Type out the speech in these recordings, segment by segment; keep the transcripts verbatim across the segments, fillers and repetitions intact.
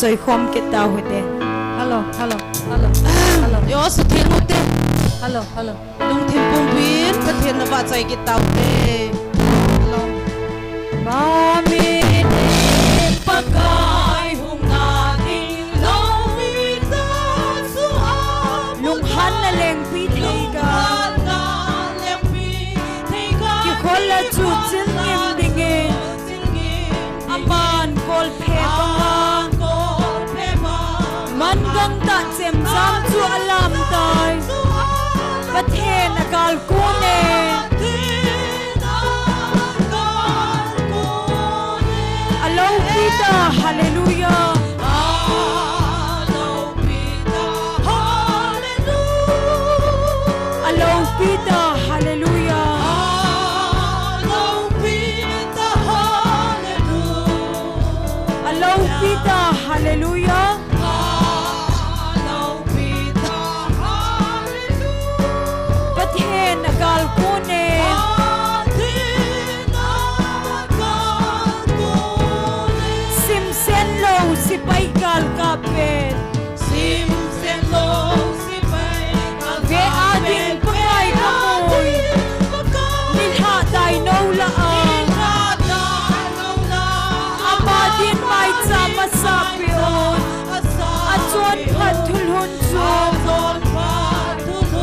Choi khom kit tau hite. Hello, hello, hello, hello. Yo, sutheng ute. Hello, hello. Lungthim pumpin Pathen navahchoi kit taute. Hello. Ba mi ne Pakai hung na ding lou mi ta su a. Lunghan na lengpi thei ga. Lunghan na lengpi thei ga. Kikhol a chu chil ngim dingin. Aman kolphe banga. Man gangtah chemjam chu alam tai. Pathen agalkon e. Aloupi ta, hallelujah. Aloupi ta, hallelujah. Aloupi ta, hallelujah. Pathen agalkon e. Simsen lou sepai galkap pen. Simsen lou sepai galkap pen. Ve a ding Pakai kamui. Nilhah dai nou lah a. Nilhah dai nou lah a. Ama din maicham masa peh un. Achonphat thulhun chu.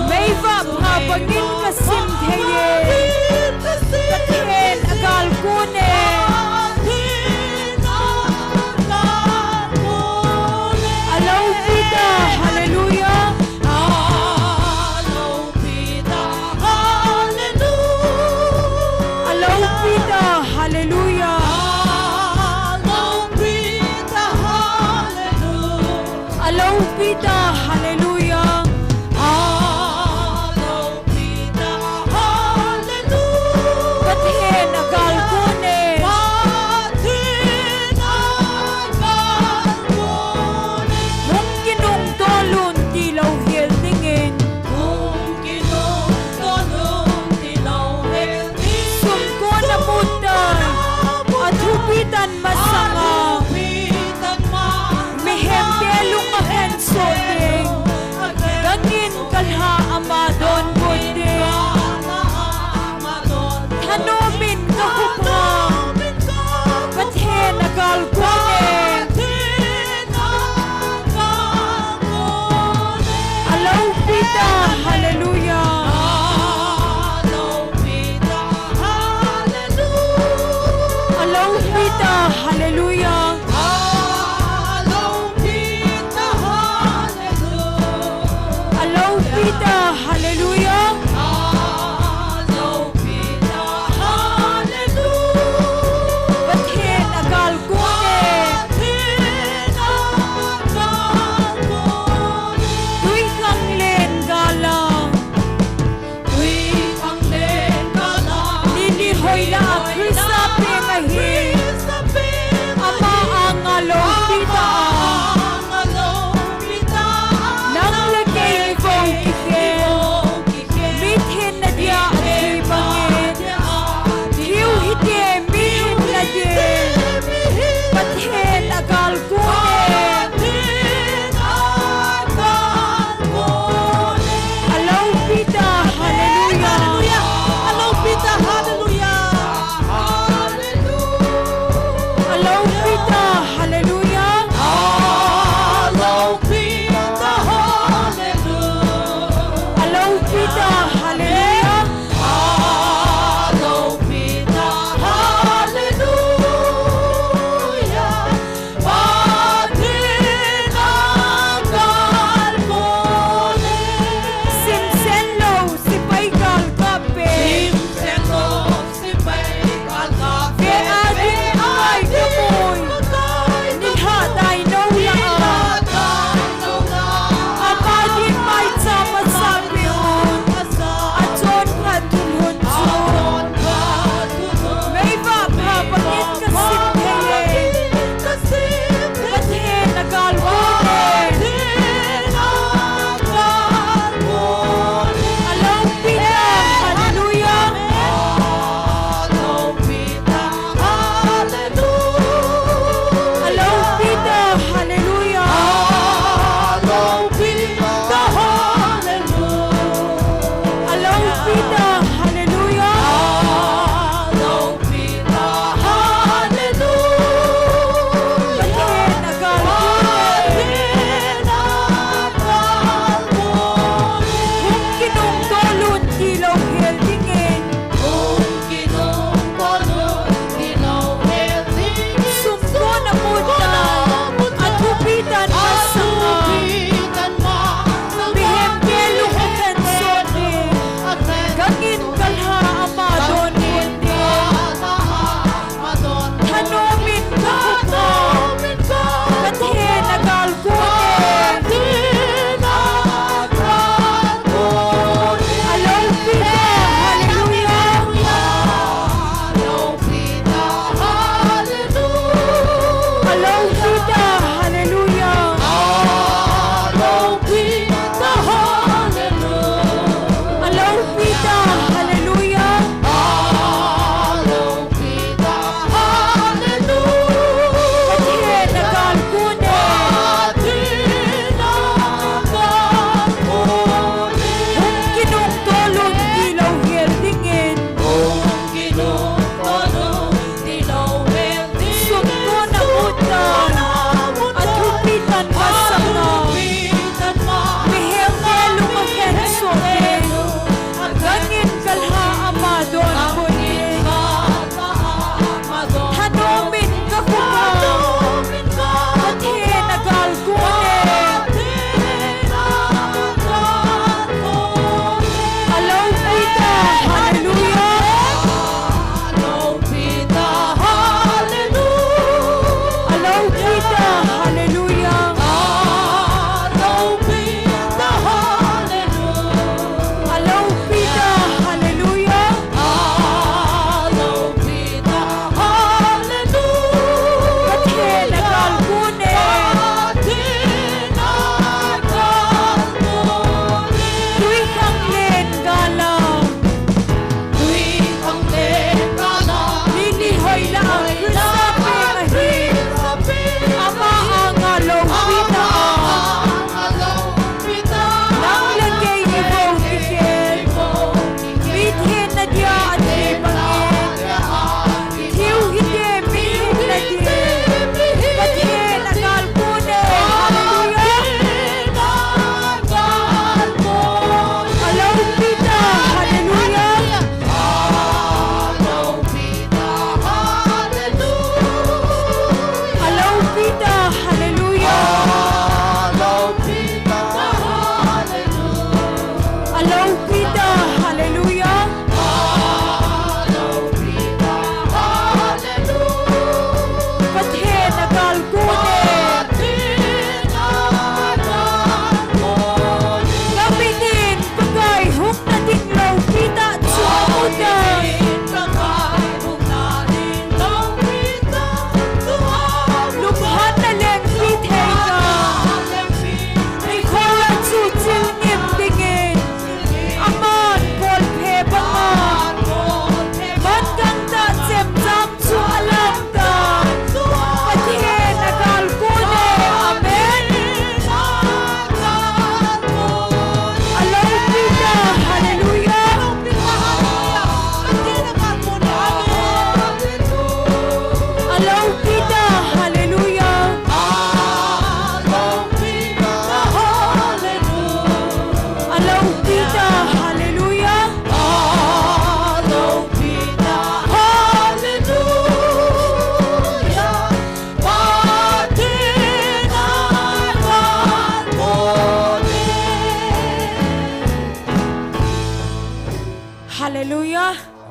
Meivah pha bangin kasim thei e. Pathen agalkon e. Aloupi ta, hallelujah. Aloupi ta, hallelujah. Aloupi ta, hallelujah. Pathen agalkon e. Hung kinungto lun tilou hel dingin. Sumkon amu tai. Athupi tan masanga. Mihem te lung akhen soh ding. Gangin kalha ama donbut ding. Thanom in kahup a. Pathen agalkon e. Aloupi ta, hallelujah. Aloupi ta, hallelujah. Aloupi ta, hallelujah. Pathen agalkon e. Tui khanglen gal a. Tui khanglen gal a. Nini hoilah a Christa peng ahi. Ama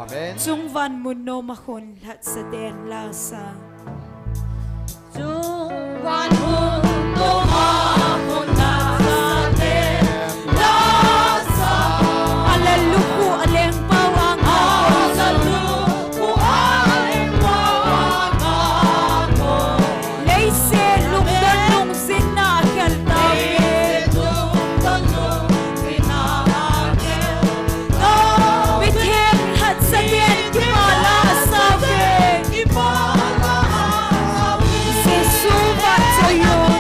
Amen. Chungvan mun noma khun lhatsa den lasa. Chungvan mun noma khun lhatsa den lasa. Aleluya, aleng pawang. Aleluya, aleng pawang. Leiset lungdon lungsinna khel tauve. Mitheng lhatsa den kipah la asauve. Jesu vahchoi o.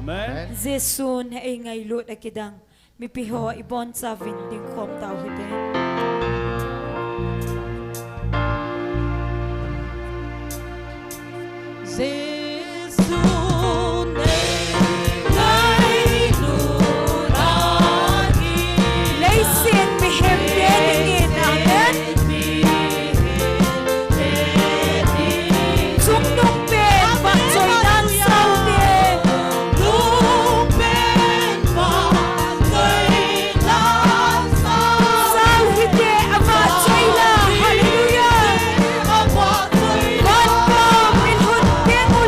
Amen. Jesun eingailut akidang mipi ho ibonchauvin dingkhom tau hite. Jesu nei ngailut ahi. Leiset mihem te dingin, amen. Chungnung pen vahchoinan saute. Saute avahchoi la, hallelujah. Vanpam in hun teng u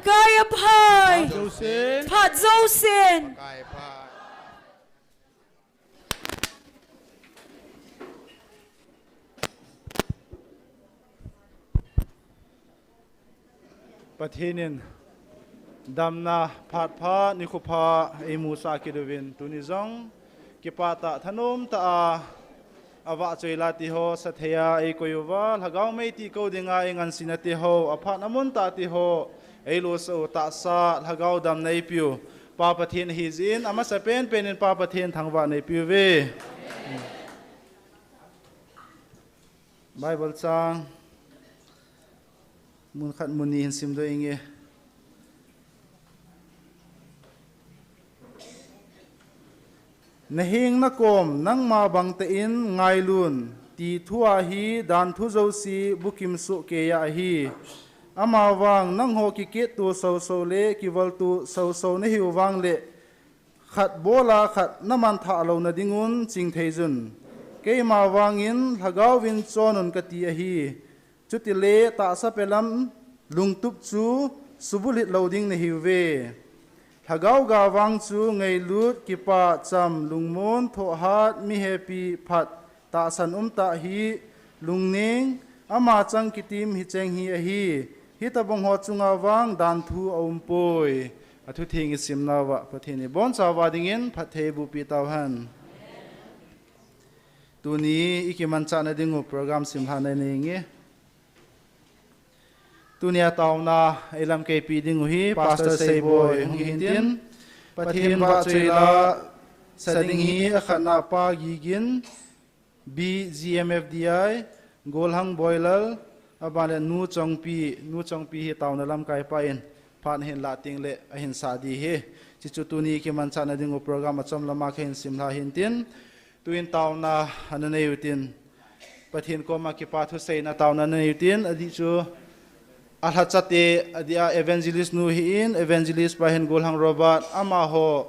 Pakai aphai. Phat jousen. Phat jousen. Pakai aphai. Pathen in damna phat pha, nikho pha eimusah kit uvin, tuni jong kipah tah, thanom tah a, avahchoi la tiho sathei a eikoi uva, lhagao mei tihko dinga eingansena tiho, aphat amun tah tiho eilosah u, tahsa lhagao damna eipeu Pa Pathen ahi jeh in, amasapen pen in Pa Pathen thangvahna eipeuve. Bible chang mun khat mun ni hin simdoh inge. Naheng nakom nangma bang tah in ngailun, ti thua hi danthu jouse bukim soh keiya ahi. Amavang nangho kiketto soso le kivolto soso nahiu vangle, khat bola khat namanthah louna dingun chingthei jun. Keima vangin lhagaovin chonun kati ahi. Chutile tahsa pelam lungtup chu subulhit lou ding nahiuve. Lhagao ga vang chu ngailut, kipah, cham, lungmon, thohhat, mihepi, phat, tahsan umtah hi, lungning, ama chang kitim hicheng hi ahi. Hitobang ho chunga vang danthu aumpoi. Athutheng isimnauva Pathen in ibonchauva dingin phatthei eibohpi tauhen. Tuni ikimanchahna dingu program simlhahna inei inge. Tunia taona eilamkeipi dingu hi Pastor Seiboi hung hintin, Pathen vahchoi la sa ding hi akhatna Pa Gigin, B G M F D I, Golhang Boilal, abanle Nu Chongpi, Nu Chongpi hi taona lamkaipa in phat ahin lah tengle ahin sah ding ahi. Hichu tuni kimanchahna dingu program achom lama kahin simlha hintin, tuin taona ana neiutin, Pathen koma kipa thuseina taona ana neiutin, adih chu alhachate, adih a evangelist nu hin, evangelist pa hin Golhang Robert, amaho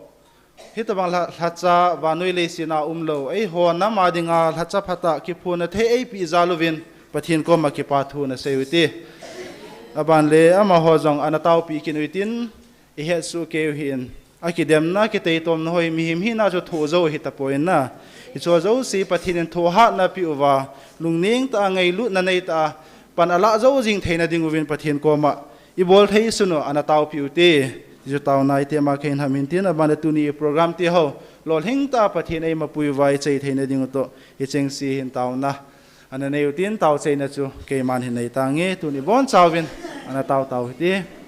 hitobang lha-, lhacha vannoi leiset a umlou, eiho nam a dinga lhacha phatah kiphonna thei eipeh jal uvin Pathen koma kipa thu ana seiute. Abanle amaho jong ana taopi kit utin, ihetsoh keiu hin, akidemna, kiteitomna ho hi mihem hina chu thoh jou ahitapoi na. Hicheho jouse Pathen in thohhatna apeh uva, lungneng tah a, ngailutna neitah a, pan alah jou jing theina dinguvin Pathen koma ibol thei sun u ana taopi ute. Hichu taona itema kahin ham hintin, abanle tuni program teho lolhing tah a Pathen eimapui uva ichai theina dingu toh hichengse hin taona ana neiutin, taochaina chu keiman hin neitange, tuni ibonchauvin ana tao tau hite.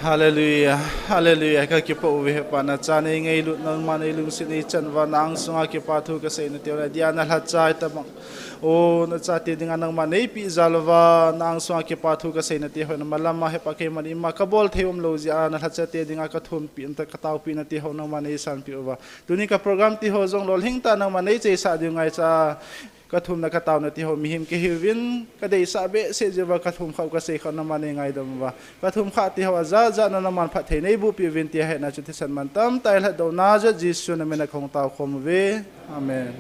Hallelujah, hallelujah. Ka kipah uve Hepa, nacha nei ngailut, nangma nei lungset nei chan uva, na angsunga kipa thu kasei nate ho, dia nalhacha hitabang. O, nachate dinga nangma nei pijal uva, na angsunga kipa thu kasei nate ho, na malama Hepa keiman ima kabol thei umlou jeh a, nalhachate dinga kathumpi, nata kataopi nate ho, nangma nei sanpi uva. Tuni ka program tiho jong lolhing tah nangma nei cheisah diu ngaicha, kathumna kataona tiho mihem kahiuvin, kadeisah behseh jeh uva kathum khah u kasei khah u nangma nei ngaidam uva. Kathum khah tiho ajat jat na nangman phatthei nei bohpi uvin tia hetna chu thisan mantam tah in lhatdohna jeh Jesu namin a kahung taokhom uve. Amen.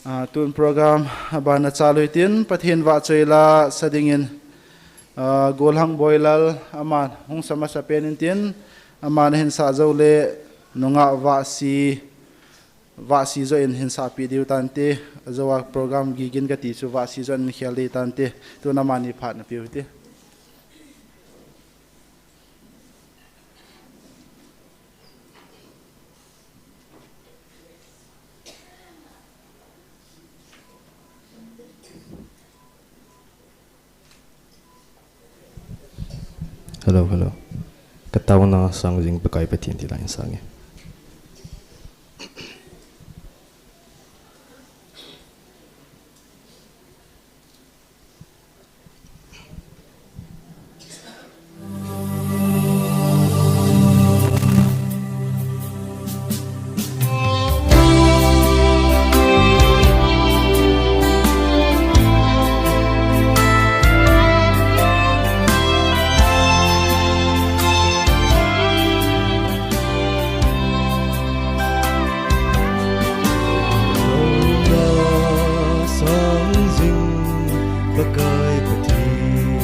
Ah, tun program abana chalu hitin, Pathen vahchoi la sa dingin, ah, Golhang Boilal aman hung sa masapen intin, aman ahin sah jou le nungah Vahsi, Vahsi Joy in hin sahpi diu tante, ajou a program gigin kati chu Vahsi Joy in khel ding tante, tun amani phat na piu hite. Hello, hello. Kataona sang jing Pakai Pathen ti lang in sang e. Sang jing Pakai Pathen,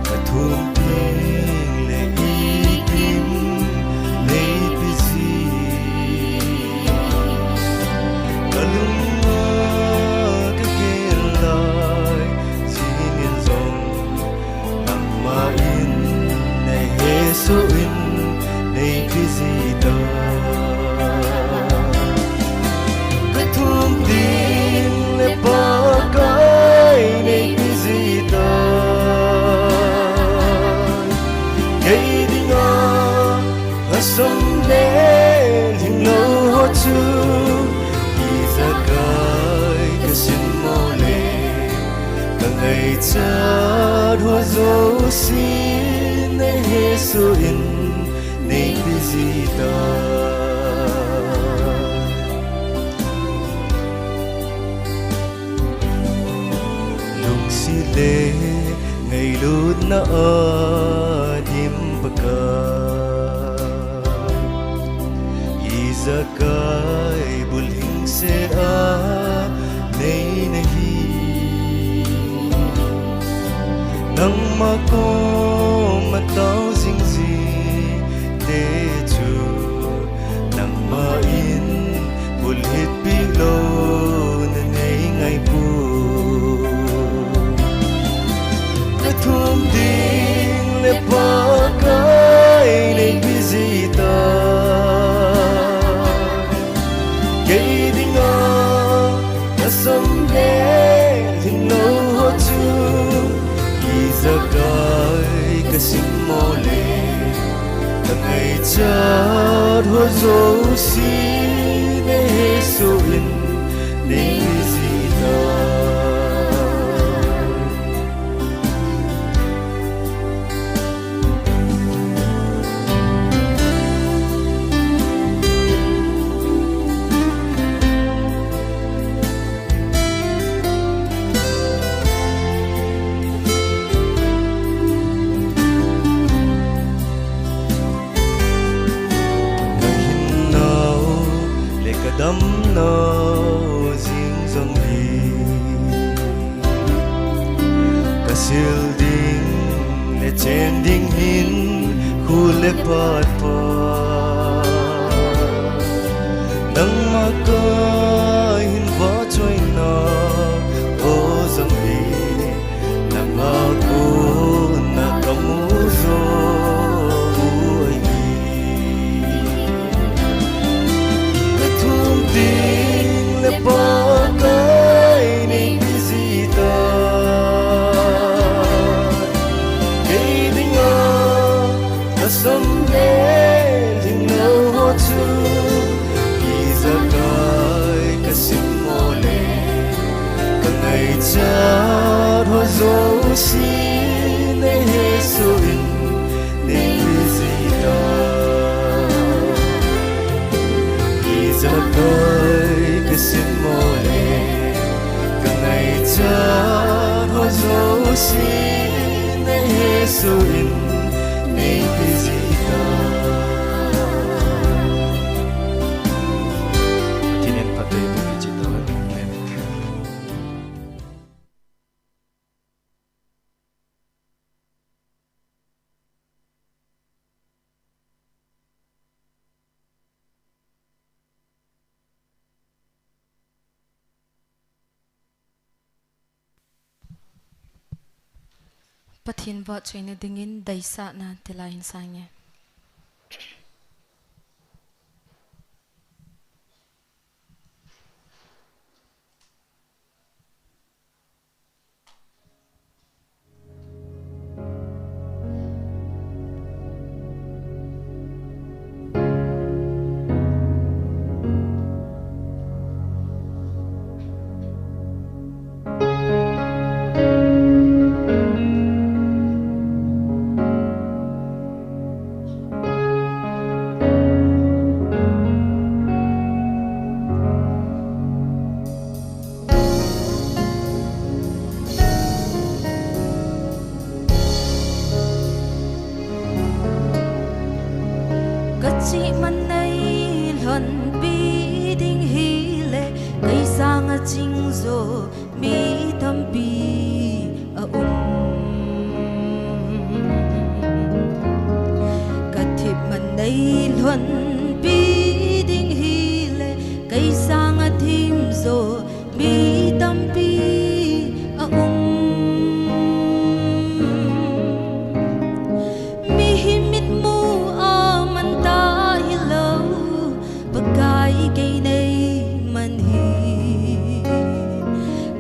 kathum teng le ikim neipi ji. Kalunga kagel lai jingin jong nangma in nahesoh in neipi ji tai. Kathum teng le Pakai neipi ji tai. Kei dinga lhasam le lhinglou ho chu ijakai kasim mo le, kangaichat ho jouse nahesoh in neipi ji tai. Lungset le ngailutna a dim Pakai, ijakai bulhingset a nei nahi. Nangma koma tao jing jing te chu nangma in bulhitpi louna nei ngaipoi. Kathum teng le Pakai neipi ji tai. Kei dinga lhasam le lhinglou ho chu ijakai kasim mo le, kangaichat ho jouse nahesoh in neipi ji tai. Kahinnau le kadamnau jing jong hi, kasil ding le chen ding hin khu le phat pha. Nangma kahin vahchoina o jong hi, nanga kona kamu jou ahi. Kathum teng le Pakai neipi ji tai. Pathen in phatthei boh peh cheh tahen. Pathen vahchoina dingin deisahna tilai in sange. Kachihman nei lhonpi ding hile, kei sanga chingjo mi tampi aum. Kathipman nei lhonpi ding hile, kei sanga themjo mi tampi aum. Mihem mitmu a manta hilou, Pakai kei neiman hi.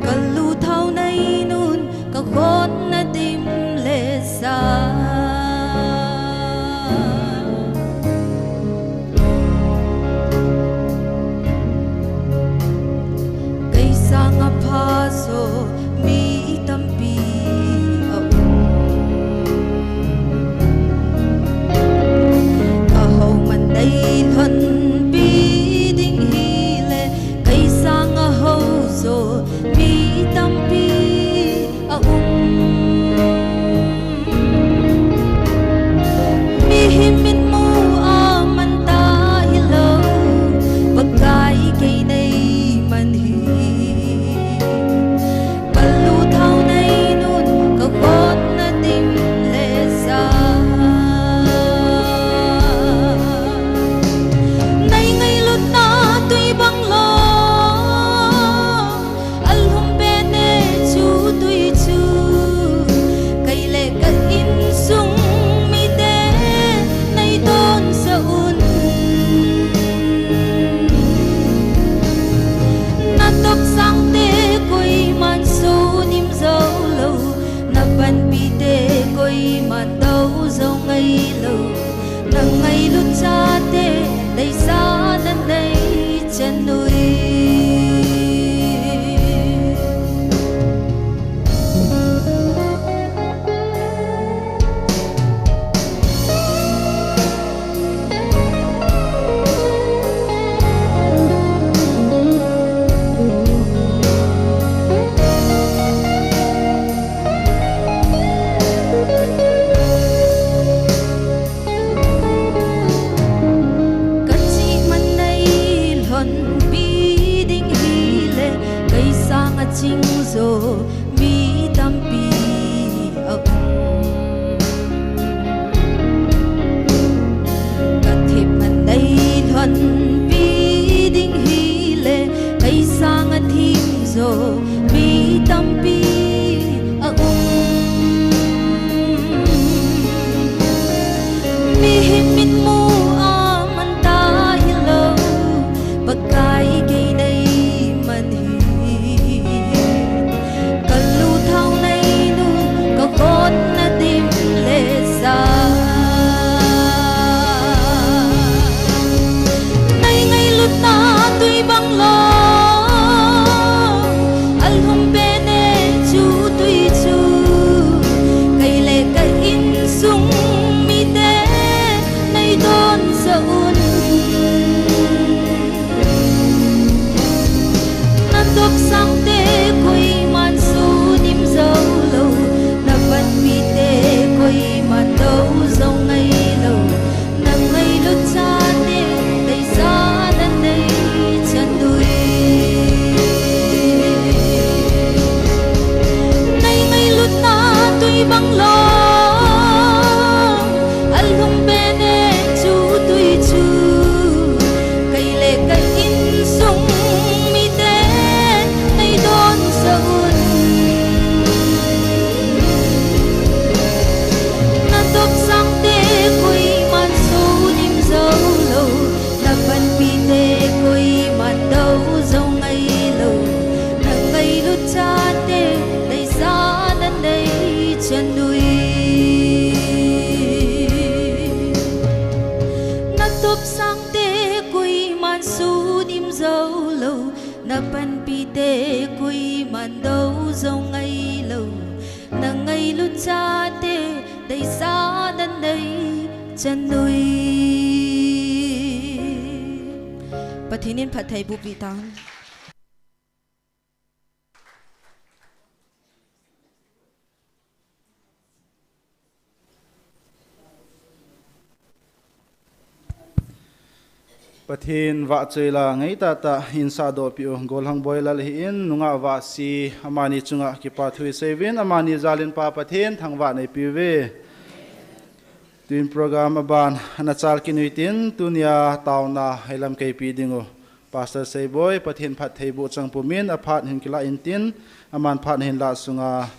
Kalu thao neinun, kakhutna dim le sa. Kei sanga phajo mi tampi aum. Kahouman nei lhonpi ding hile, kei sanga houjo mi tampi aum. Mihem mitmu a manta hilou, Pakai kei neiman hi. Kalu thao neinun, kakhutna dim le sa. Nei ngailutna twi bang lou, alhum pet ne chu twi chu. Kei le ka insung mite nei tonsah un. Na topsang te koiman sonim jou lou, na panpi te koiman tou jou ngailou. Na ngailut chate deisahna nei chan ui. Kachihman nei lhonpi ding hile, kei sanga chingjo mi tampi aum. Kathipman nei lhonpi ding hile, kei sanga themjo mi tampi aum. Mihem mitmu a manta hilou, Pakai kei neiman hi. Kalu thao neinun, kakhutna dim le sa. Sangte koiman sun im jou lou, na panpite koiman dou jou ngai lou, na ngailut chate deisahna nei chan ui. Pathen in phattheiboh peh tan. Pathen vahchoi la ngai tahtah in sahdoh peh u, Golhang Boilal ahin, nungah Vahsi, amani chunga kipa thu isei uvin, amani jal in Pa Pathen thangvah nei peh uve. Tun program aban ana chal kit u hitin, tunia taona ilam kaipi ding u Pastor Seiboi, Pathen phattheiboh chang pumin, aphat hin kilah intin, aman phat hin lah sunga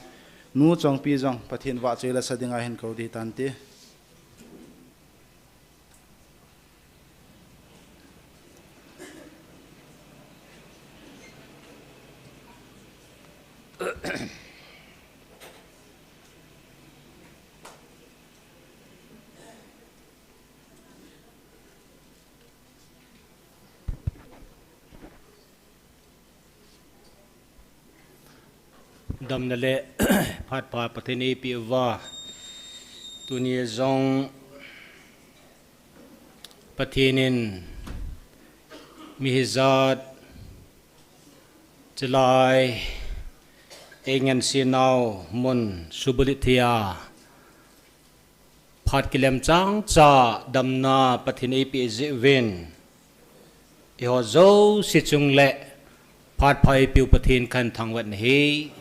Nu Chongpi jong Pathen vahchoi la sa dinga hin kou ding tante. Damna le phat pha Pathen in eipeh uva, tuni jong Pathen in mi hijat chilai, eingansei nau mun subulhit thei a, phat kilem chang cha damna Pathen in eipeh jeh uvin, eiho jouse chung le phat pha eipeu Pathen kahin thangvah in ahi.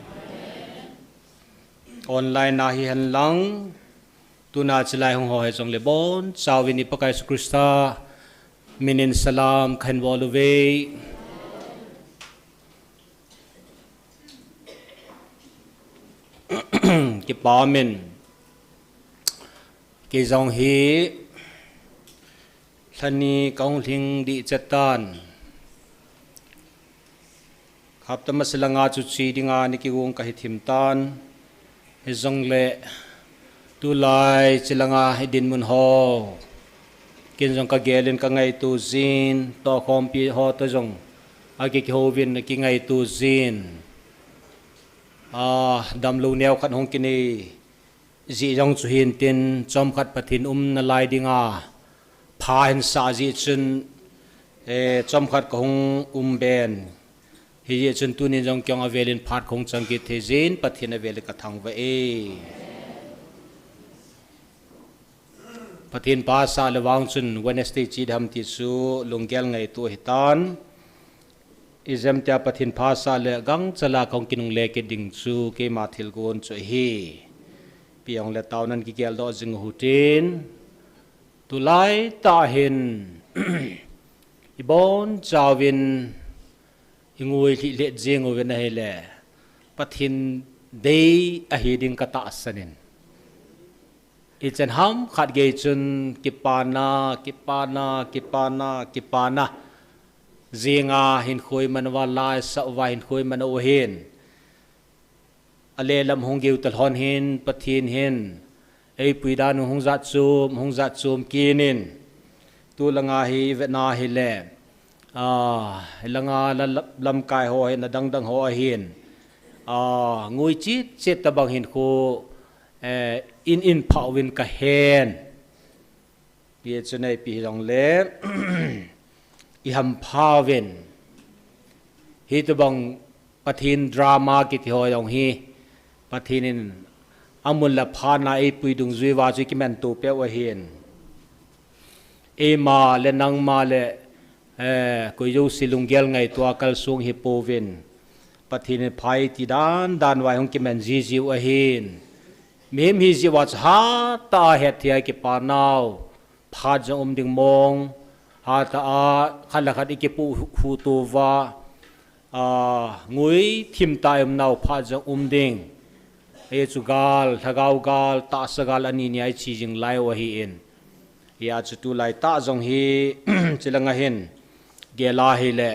Online a hihen lang, tuna chilai hung ho hijongle bonchauvin i Pakai Jesu Christa min in salam kahin bol uve. Kipa min. Kei jong hi lhani kahung lhing ding chet tan. Hapta masa langa chu che dinga ni kigong kahi thim tan. Hijongle tulai chilanga hi dinmun ho, ken jong kagel in kangaito jin, tohkhompi ho toh jong akikihou vin akingaito jin. A, damlou neo khat hung kinei jeh jong chu hintin, chomkhat Pathen umna lai dinga pha ahin sah jeh chun, eh, chomkhat kahung um ben. Hijeh chun tunin jong kei jong avel in phat kahung chang kit thei jeh in Pathen avel in kathangvah e. Pathen pha sah le vang chun Wednesday che ding ham ti chu lunggel ngaito ahitan. Ijemtia Pathen pha sah le gangchal a kahung kinungle kit ding chu keima thilgon chu ahi. Ipi hile taona in kigel doh jing u hitin. Tulai tah hin ibonchauvin ingui lhih lheh jing uvin ahile, Pathen dei ahi ding katahsan in. Ichan ham khat gei chun kipana, kipana, kipana, kipana. Jinga hinkho iman uva, la isah uva hinkho iman u ahin. Alehlam hung geiyu talhon hin, Pathen hin eipui dan u hung jat chom, hung jat chom kit in. Tulanga hi ivet na hile, a, hilanga la, la, lamkai ho hin, adang dang ho ahin. A, ngui chet chet tabang hinkho, eh, in in phah uvin kahen. Hijeh chun ipi hijongle, ihampha uvin. Hitobang Pathen drama kiti ho jong hi, Pathen in amun le aphat na eipui dungjui uva chu ikimanto peh u ahin. Eima le nangma le, eh, koi jouse lunggel ngaito a kalsong hipouvin. Pathen in pha eiti dan dan uva hung kiman jiji u ahin. Mihem hijeh uva chu hatah a hetthei a kipa nau. Phat jong um ding mong, hatah a, khat le khat ikipuihuh to uva, a, ngui thim tah a i um nau phat jong um ding. Hichu gal, lhagao gal, tahsa gal ani ni a iche jing lai u ahin. Hijeh chun tulai tah jong hi, chulanga hin, gel a hile,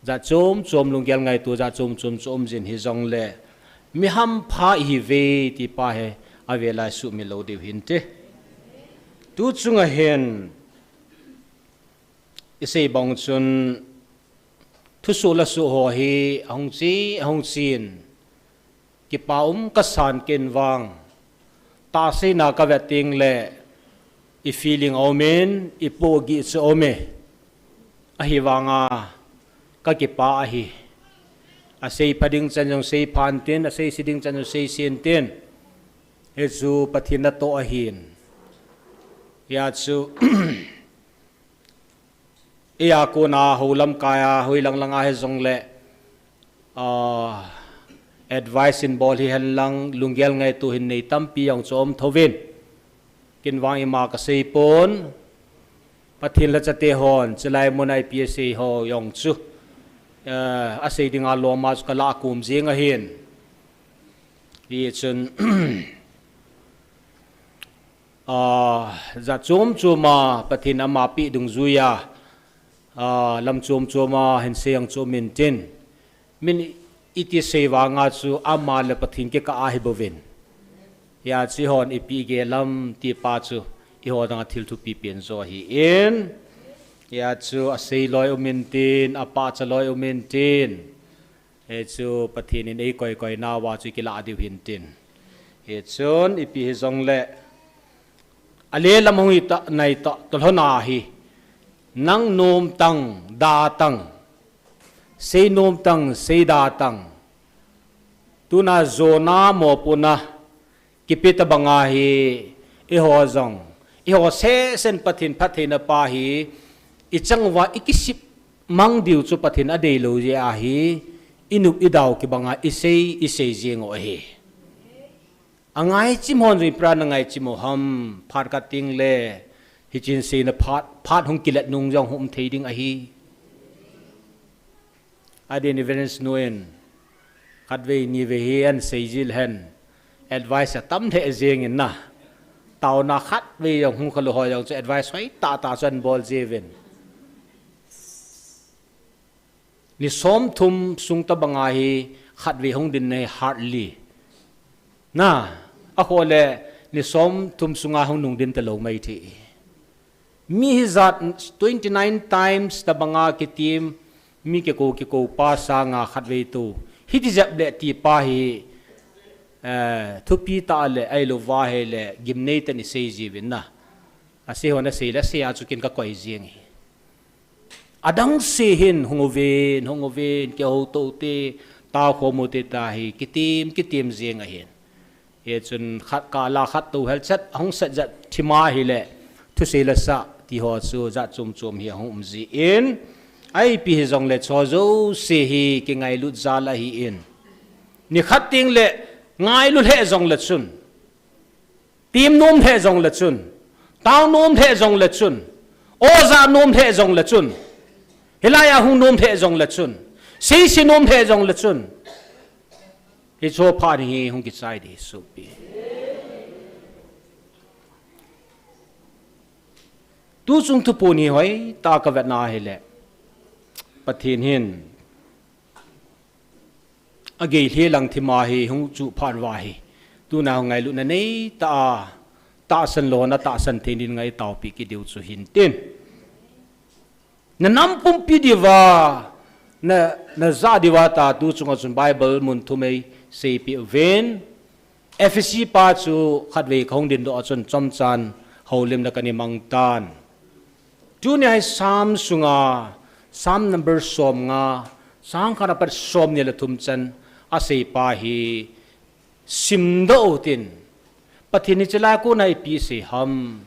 jat chom chom lunggel ngaito, jat chom chom chu um jin hijongle, mi hampha ihiuve ti pa hi avel a isumil lou diu hinte. Tu chunga hin, Isei bang chun thusoh le soh ho hi ahung chi, ahung chin. Kipa um kasan ken vang. Tahseina kavet teng le i feeling aumin, i pohgih chu aume. Ahivanga kakipa ahi. Asei pha ding chan jong sei phan tin, asei se ding chan jong sei sen tin. Hichu Pathen natoh ahin. Hijeh chun Eia kona hou lamkai a, hoi lang lang a hijongle, ah, advice in bol hihen lang, lunggel ngaito hin nei tampi jong chu um thouvin. Ken vang ima kasei pon, Pathen lhacha te hon, chulai mun a ipi asei ho jong chu, eh, asei dinga lom a chu kalah kum jing ahin. Hichun, Ah, jat chom chom a Pathen ama peh dungjuia, ah, lam chom chom a hin sei jong chu um intin. Min iti sei vanga chu ama le Pathen kikah ahi bouvin. Hijeh chun eihon ipi igel ham ti pa chu eiho dinga thil thupi pen jo ahin. Hijeh chun asei loi um intin, apahcha loi um intin. Hichu Pathen in eikoi koi nauva chu kilah diu hintin. Hichun ipi hijongle, ale lam hung hita, nai ta, tolhona hi. Nang nom tang, da tang. Sei nom tang, sei da tang. Tuna jona mopohna kipe tabang ahi, eiho jong. Eiho sesen Pathen phattheina pa hi, ichan uva ikisip mang diu chu Pathen adeilou jeh ahi, inop idau kibanga isei, isei jing u ahi. Angaichim hon jong ipi dinga angaichim u ham, phat khat teng le, hichun seina phat, phat hung kilet nung jong hung um thei ding ahi. Adin Evangelist nu in, khatvei nivei hi ahin sei jil hen, advice atam lheh jing in na. Taona khatvei jong hung khalou ho jong chu advice hoi tah tah chu ahin bol jiuvin. Ni somthum sung tabang ahi khatvei hung din nei hardly. Na, akhoh le ni somthum sunga hung nung din talou mai thei. Mi hijat twenty nine times tabanga kitim, mi kikou kikou pa sanga khatvei tou. Hiti jep le ti pa hi, eh, thupi tah le, ahilou va hile, gimnei tah in isei jiuvin na. Asei hon asei le, asei a chu ken kakoi jing hi. Adang se hin, hung uvin, hung uvin, kihou tou te, tao khom u te tahi, kitim, kitim jing ahin. Hichun khat kah la khat tou helchat, ahung sat jat thima hile, thusei le sa, ti ho chu jat chom chom hi ahung um jin. Ipi hijongle chu jouse hi kingailut jal ahin. Nikhat teng le, ngailu lheh jongle chun. Tim nom lheh jongle chun. Tao nom lheh jongle chun. Oja nom lheh jongle chun. Hilai a hung nom lheh jongle chun. Seise nom lheh jongle chun. Hichu phat hi hung kichai ding sopi. Tuchung thupon hi hoitah kavetna hile. Pathen hin. Agei lheh lang thima hi hung chuh phat uva hi. Tuna hung ngailutna nei tah a, tahsan lona tahsan thei ding ngai taopi kit diu chu hintin. Na nam pumpi diuva, na, na ja diuva tah tuchunga chun Bible mun thum ei seipeh uvin. Ephesi pa chu khatvei kahung dingdoh a chun chomchan houlimna kana mang tan. Tuni hi Psalm sunga, Psalm number som nga, chang khat apat som ni le thum chan asei pa hi simdoh utin. Pathen hi chulai a kona ipi asei ham.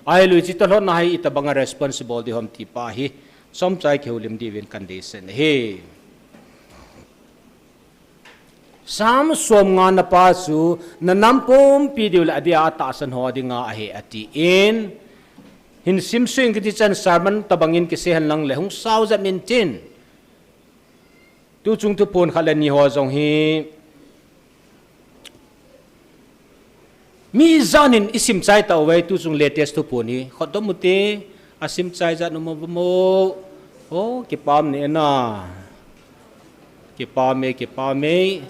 Ahilou le hiche tolhona hi itobanga responsible ding ham ti pa hi. Chomcha i kihoulim diuvin kan deisah ahi. Psalm som nga na pa chu na nam pumpi diu le adia atahsan ho dinga ahi atin. Hin simsuh inge kiti chan sermon tobangin kisei henlang le hung sao jep intin. Tuchung thupon khat le ni ho jong hi. Mi janin isim chai tauve tuchung latest thupon hi. Khotdom ute, asim chai jat um uvem o. O, kipah e na. Kipah e, kipah e.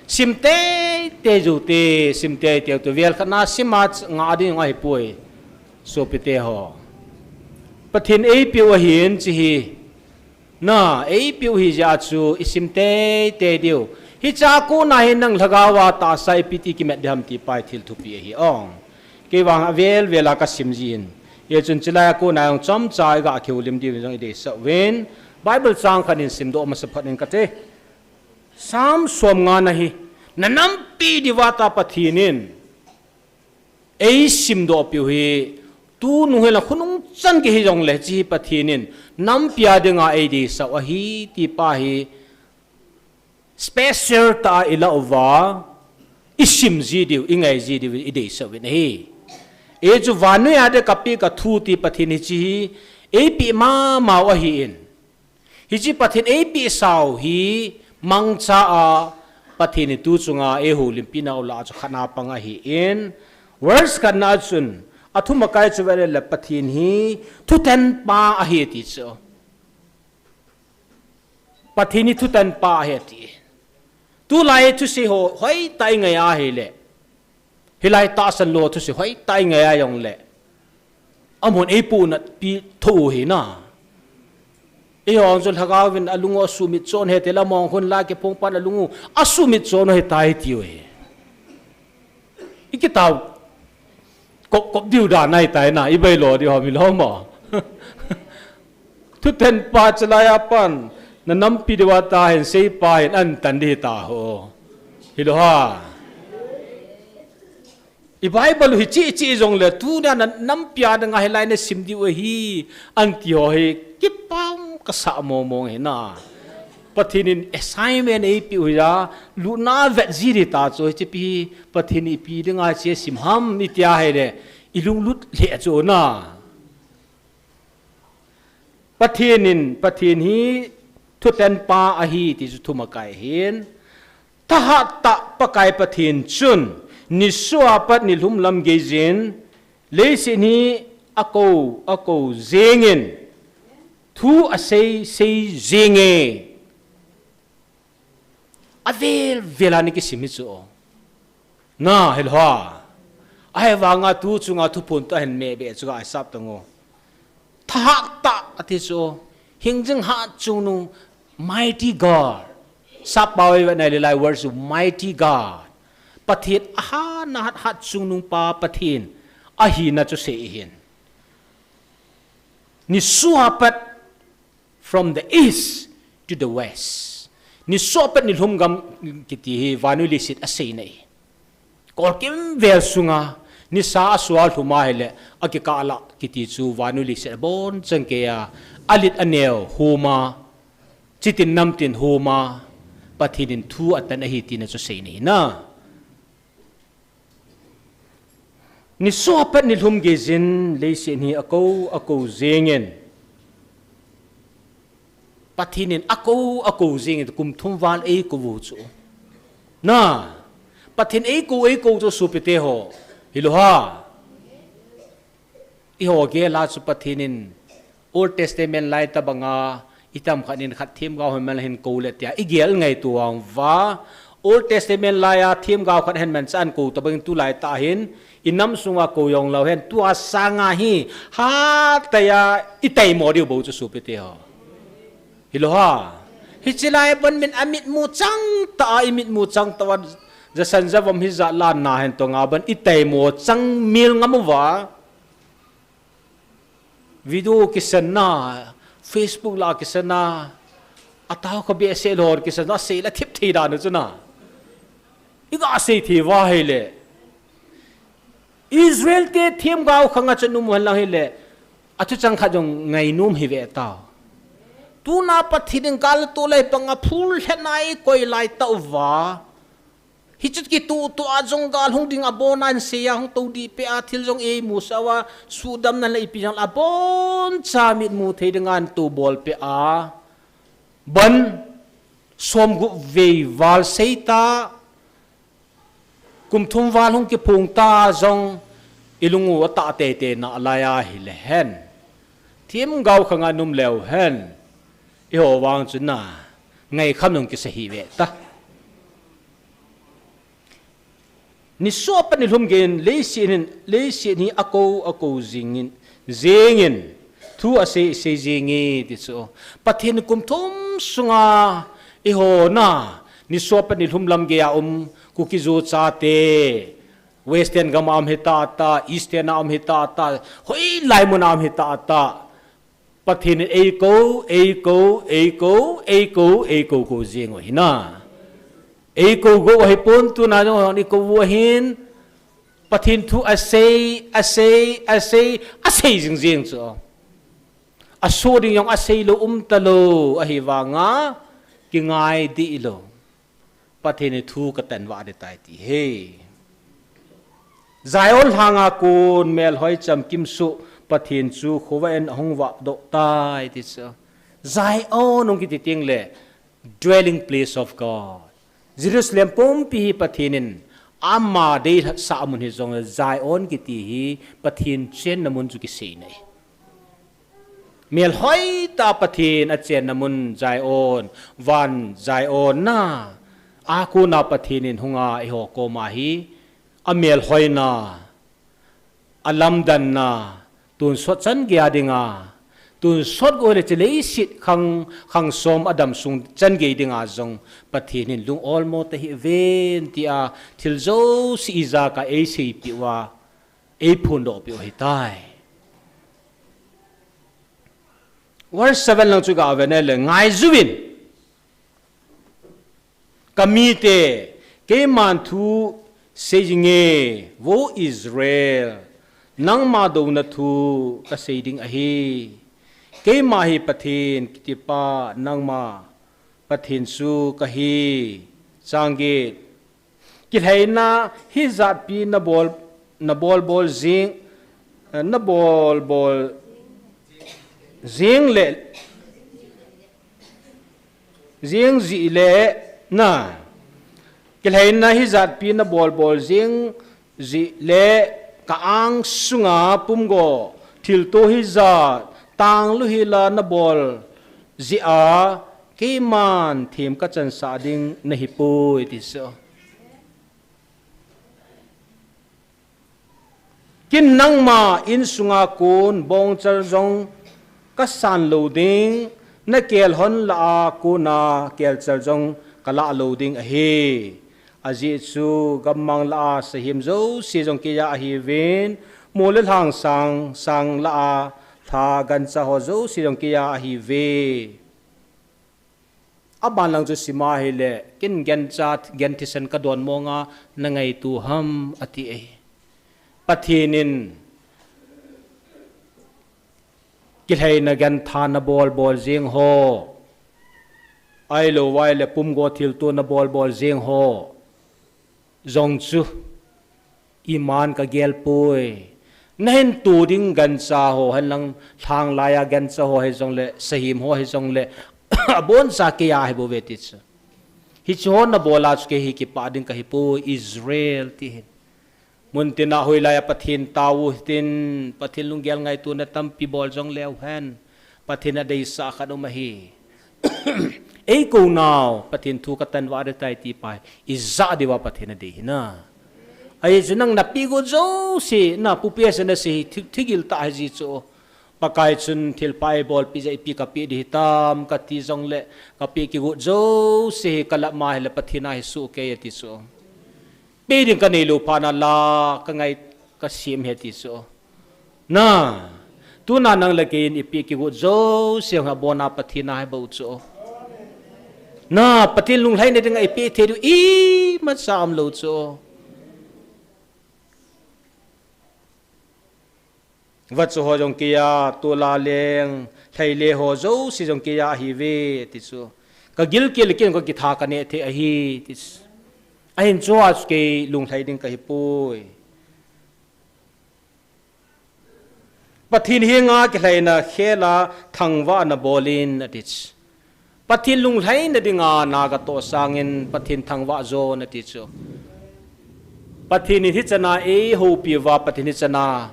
Sim teitei joute, sim teitei joute. Vel khat na sim a ngah ding ahipoi. Sopite ho. Pathen eipeu ahin chi hi. Na, eipeu hi jeh chu isim teitei diu. Hiche a kona hi nang lhagao a tahsa ipi ti kimat ding ham ti pa hi thil thupi ahi ong. Kei vang avel vel a kasim jin. Hichun chulai a kona jong chomcha iga kihoulim diu jong ideisah uvin. Bible chang khat in simdoh masa phat in kate. Psalm som nga na hi. Na nampi diuva ta Pathen in eisimdoh piu hi, tunung hi la khonung chan kihi jongle, hiche hi Pathen in nampi a dinga eideisah u ahi, ti pa hi special tah a ilah uva, isim ji diu, ingai ji diu, ideisah uvin ahi. Hichu vannoi a ding kapeh kathu ti Pathen hiche hi, eipeh mama u ahin. Hiche Pathen eipeh sau hi mangcha a Pathen in tu chunga eihoulimpi nau lah a chu khatna pang ahin, verse khatna a chun, athum akai chu vele le Pathen hi thutan pa ahi ti chu. Pathen hi thutan pa ahi ti. Tulai thusei ho, hoitah a ingai ahile. Hilai tahsan lou thusei hoitah a ingai a jongle. Amun eipuhnatpi tho u hi na. Eiho jong lhagao vin alung u asumit chon hite la mong khun la kiphong pan alung u asumit chon u hitai tiu hi. Ikitao kop kop diu dan ahitai na, ibai lo diu ham ilou mo. Thutan pa chulai a pan, na nampi diuva ta hin, seipa hin, ahin tan ding ta ho. Hilou ha. I Bible hi chi chi jongle, tuna na nampi a dinga hilai nasim diu ahi, ahin ti ho hi, kipah kasah mong mong hi na. Pathen in assignment eipeh u hi a, lutna vet ji ding ta chu, hiche pi, Pathen in ipi dinga hiche sim ham, iti ahile, ilunglut lheh chu na. Pathen in, Pathen hi thutan pa ahi ti chu thum akai hin. Thahat tah Pakai Pathen chun, nisoh a pat nilhum lam geijin, leiset hi akou, akou jingin, thu asei, sei jinge. Avel vel a nakisim hi chu. Na, hilou ha. Ahivanga tu chunga thuphon tah hin meh beh chu ga isap tang u. Thahat tah ati chu. Hingjing hatchungnung, mighty God. Sap pao ive nai le lai worship mighty God. Pathen ahat na hat hatchungnung pa Pathen. Ahina chu sei hin. Nisoh a pat from the east to the west. Nisoh a pat nilhum gam kiti hi vannoi leiset aseina ahi. Kolkim vel sunga nisa asual lhum ahile akikah lah kiti chu vannoi leiset abonchan keiya alit aneo huma, chitin namtin huma, Pathen in thu atan ahi tina chu seina ahi na. Nisoh a pat nilhum geijin leiset hi akou, akou jingin. Pathen in akou, akou jingin kum thum val eikou u chu. Na, Pathen eikou, eikou chu sopite ho. Hilou ha. Eiho gel a chu Pathen in Old Testament lai tobanga, itam khat in khat themgao hen man hin kou le tia, igel ngaito vang uva. Old Testament laiya themgao khat hen man chan kou tobang in tulai tah hin, inam sunga kou jong lou hen, tua sanga hi, hatah a, itaimo diu bou chu sopite ho. Hilou ha. Hiche lai bon min amitmu chang tah a, imitmu chang tah a, jasan javom hijat la na hen tonga bon itaimo chang mil ngam uva. Video kisan na, Facebook la kisan na, atao kha behseh lou kisan na, sei la thip thei dan u chu na. Iga sei thei uva ahile. Israel te themgao khanga chu num hen lang hile. Athu chang khat jong ngainom hi ve tao. Tuna Pathen in gal to lai panga phul lhena eikoi lai tah uva. Hichu kituh tuh a jong gal hung ding abon a ahin seiya hung tou dih peh a thil jong eimusah uva, sudam nan la ipi jong la aboncha mitmu thei dinga ahin tou bol peh a. Bon, somgup vei val seita, kum thum val hung kiphong ta jong ilung u atah teitei nalai ahile hen. Themgao khanga num leu hen. Eiho vang chu na, ngaikham jong kisa hi ve ta. Nisoh a pat nilhum geijin, leiset hin, leiset hi akou, akou jingin, jingin, Thu asei, sei jing e ti chu. Pathen kum thum sunga eiho na, ni som pat ni lhum lam geiya um, Kuki-Zo chate, Western gam a um hita ta, Eastern a um hita ta, hoilai mun a um hita ta. Pathen in eikou, eikou, eikou, eikou, eikou kou jing u ahi na. Eikou kou ahipon tuna jong eikou u ahin, Pathen thu asei, asei, asei, asei jing jing chu. Asoh ding jong asei lou um talou, ahivanga, kingai dih lou. Pathen in thu katan vah ding tai ti ahi. Zion lhanga kon melhoi chamkim soh Pathen chu khovah in ahung vah doh tai ti chu. Zion hung kiti teng le dwelling place of God. Jerusalem pumpi hi Pathen in ama deisah mun hi jong le Zion kiti hi Pathen chenna mun chu kisei nai. Melhoi tah Pathen achenna mun Zion, van Zion na, a kona Pathen in hunga eiho koma hi, amelhoina, alamdanna, tonsot chan geiya dinga, tonsot gou le chule leiset khang, khang som adam sung chan gei dinga jong Pathen in lung olmo tahih uvin tia thil jouse ijakai eiseipeh uva, eiphondoh peh u ahitai. Verse seven lang chu gave nale, ngaijuvin. Kamite, keiman thu sei jinge, vo Israel, nangma douna thu kasei ding ahi. Keima hi Pathen kitipa nangma Pathen chu kahi. Chang get. Kilhaina hijatpi nabol, nabol bol jing, eh, nabol bol jing le, jing jih le na. Kilhaina hijatpi nabol bol jing jih le ka angsunga pumgo thilto hijat tanglu hila nabol jeh a keiman them kachansah ding nahipoi ti chu. Ken nangma insunga kon bongchal jong kasan lou ding, nakelhon lah a kona kelchal jong kalah lou ding ahi. Ajeh chu gammang lah a sahem jouse jong keiya ahiuvin, mol le lhang sang, sang lah a lha gancha ho jouse jong keiya ahiuve. Aban lang chu sima hile, ken gancha, gan thisan kadon monga nangaito ham ati e. Pathen in kilhaina gantha nabol bol jing ho, ahilou vai le pumgo thilto nabol bol jing ho jong chu iman kagel poi. Nahin to ding gancha ho, henlang lhang laiya gancha ho hijongle, sahem ho hijongle, aboncha keiya ahibouve ti chu. Hiche ho nabola chu kei hi kipah ding kahipoi, Israel ti hin. Muntina hoilaiya Pathen taou hitin, Pathen lunggel ngaitona tampi bol jongleu hen. Pathen adeisah khat um ahi. Eikou nau, Pathen thu katan vah ding tai ti pa hi, ijat diuva Pathen adei hina. Ahi chu nang napeh got jouse, na pupe se na se hi, thi-, thigil tah hiji chu. Pakai chun thilpha eibolpeh jeh a ipi kapeh ding hitam, kati jongle, kapeh kigot jouse hi kalama hile Pathen a hi sohkei ati chu. Peh ding kaneilou phatna la, kangai kasem hi ati chu. Na, tuna nang le kei in ipeh kigot jouse hi abona Pathen a hi bou chu. Na, Pathen lunglhaina dinga ipeh thei diu imacha umlou chu. Vachu ho jong keiya, tola leng, lhaile ho jouse jong keiya ahiuve, ti chu. Kagilkel ken kakitha kaneh thei ahi, ti chu. Ahin chua chu kei lunglhai ding kahipoi. Pathen henga kilhaina khela thangvahna bolin ati chu. Pathen lunglhaina dinga na katoh sangin Pathen thangvah jon ati chu. Pathen in hichana eihoupi uva, Pathen hichana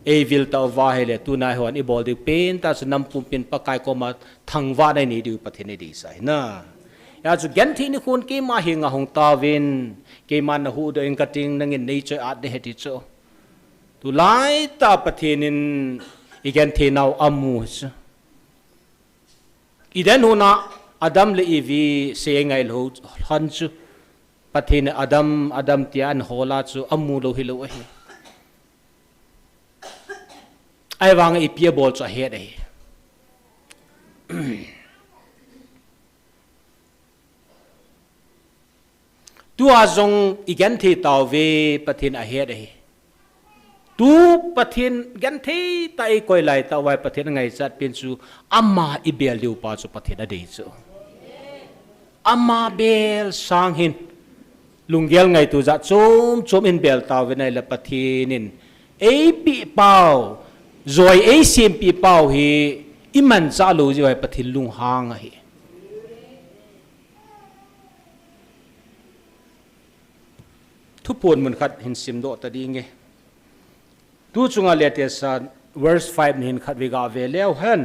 eivil tauva hile, tuna eihon ibol diu pentah chu nam pumpin Pakai koma thangvahna inei diu Pathen in eideisah hina. Hijeh chun genthei nikhon keima henga hung tauvin, keiman nahuhdoh ing kating, nangin neichoi-at ding ahi ti chu. Tulaitah Pathen in Igenthei nau amu chu. Eden huna Adam le Evi seingai lou han chu. Pathen in Adam, Adam tia ahin hola chu amu lou hilou ahi. Ahivanga ipi abol chu ahet ahi. Tua jong igenthei tauve Pathen ahet ahi. Tu Pathen genthei tah a ikoi lai tah uva Pathen angaichat pen chu ama ibel diu pa chu Pathen adei chu. Ama bel sang hin lunggel ngaito jat chom chom in bel tauvin ahile Pathen in eipeh pau, joi eisempeh pau hi imanchah lou jeh uva Pathen lunghang ahi. Thuphon mun khat hin simdoh ta ding e. Tu chunga latest a verse five na hin khat vei gave leu hen.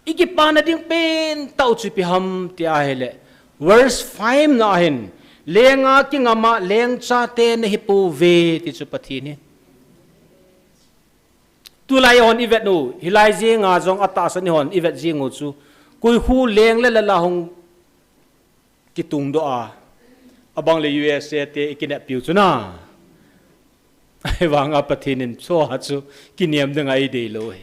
Ikipana ding pen tah u chu ipi ham ti ahile, verse five na hin, lenga kingam a lengchate nahi pouve ti chu Pathen in. Tulai hon ivet u, hilai jenga jong atahsan hon ivet jing u chu, koi khu leng le lala hung kitungdoh a, abang le U S A te ikineppiu chu na. Ahivanga Pathen in chua chu kinem dinga eidei lou ahi.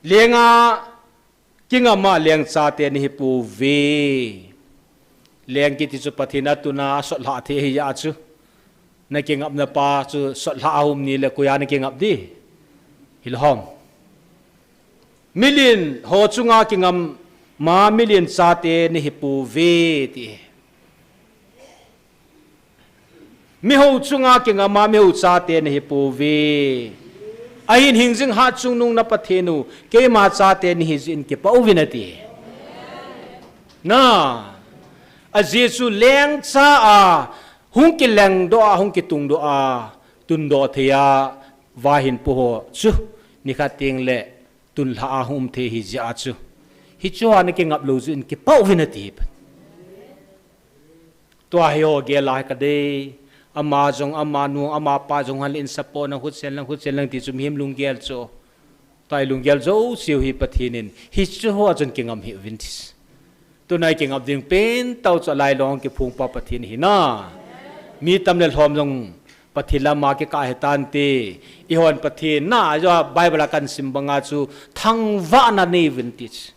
Lenga kingam a lengchate nahi pouve. Leng kiti chu Pathen atun a asotlhah thei ahi jeh chu. Nakingapna pa chu sotlhah a um ni le koi a nakingap di. Hilou ham. Milen ho chunga kingam a milen chate nahi pouve ti. Miho chunga kingam a miho chate nahi pouve. Ahin hingjing hatchungnung na Pathen u, keima chate nahi jeh in kipah uvin ati. Na, ajeh chu lengcha a, hung kilengdoh a, hung kitungdoh a, tundoh thei a, vahinpo ho chu, nikhat teng le, tunlhah a hung um thei ahi jeh chu. Hichea nakingap lou jeh in kipah uvin ati. Tua hi ho gel a hi kadei. Ama jong, ama nu, ama pa jong han le in support nang, huchen lang, huchen lang ti chu mihem lunggel chu. Tua hi lunggel jouseu hi Pathen in. Hichu hoa chun kingam hih uvin ti. Tuna ikingap ding pen tah u chu alailung kiphong pa Pathen ahi na. Mi tam le lhom jong Pathen lama kikah hitante. Eihon Pathen na, ajo Bible a kahin sim banga chu thangvahna nei uvin ti chu.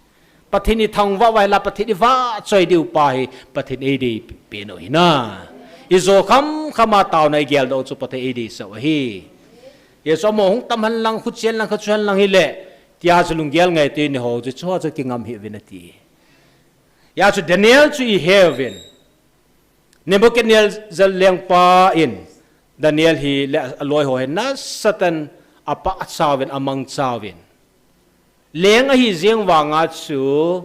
Pathen ithangvah uva ahile Pathen ivahchoi diu pa hi Pathen eidei pen u ahi na. Ijo khamkham a taona igeldoh u chu Pathen eideisah u ahi. Hichu amaho hung tam hen lang, khuchen lang, khachuhen lang hile, tia chu lunggel ngaito in eiho chu chua chu kingam hih uvin ati. Hia chu Daniel chu ihe uvin. Nebuchadnezzar lengpa in Daniel hi le aloi ho hi nasatah in apahcha uvin, amangcha uvin. Leng ahi jeng vanga chu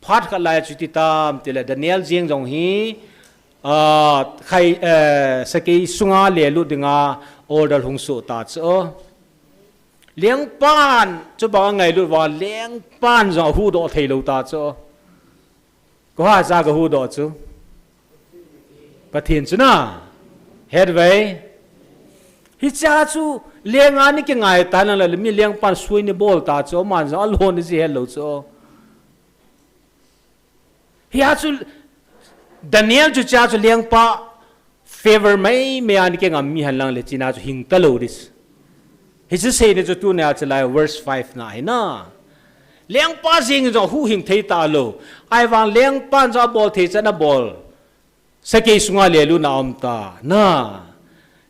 phat khat lai chu iti tam tile Daniel jeng jong hi, ah, khai, eh, sakei sunga lelut dinga order hung soh ta chu. Lengpan chubang angailut uva lengpan jong ahuhdoh thei lou ta chu. Koi a cha kahuhdoh chu? Pathen chu na. Hetve. Hichea chu lenga ni kingai ta nang le mi lengpan sui ni bol ta chu, aman jong alon ni ji het lou chu. Hia chu Daniel chu chea chu lengpa favor maimai a ni kingam mi hen lang le china chu hing talou ding. Hichu seina chu tuna chu lai verse five na hi na. Lengpa jeng jong huhhing thei talou. Ahivang lengpan jong abol thei chan abol. Sakei sunga lelutna aum ta. Na.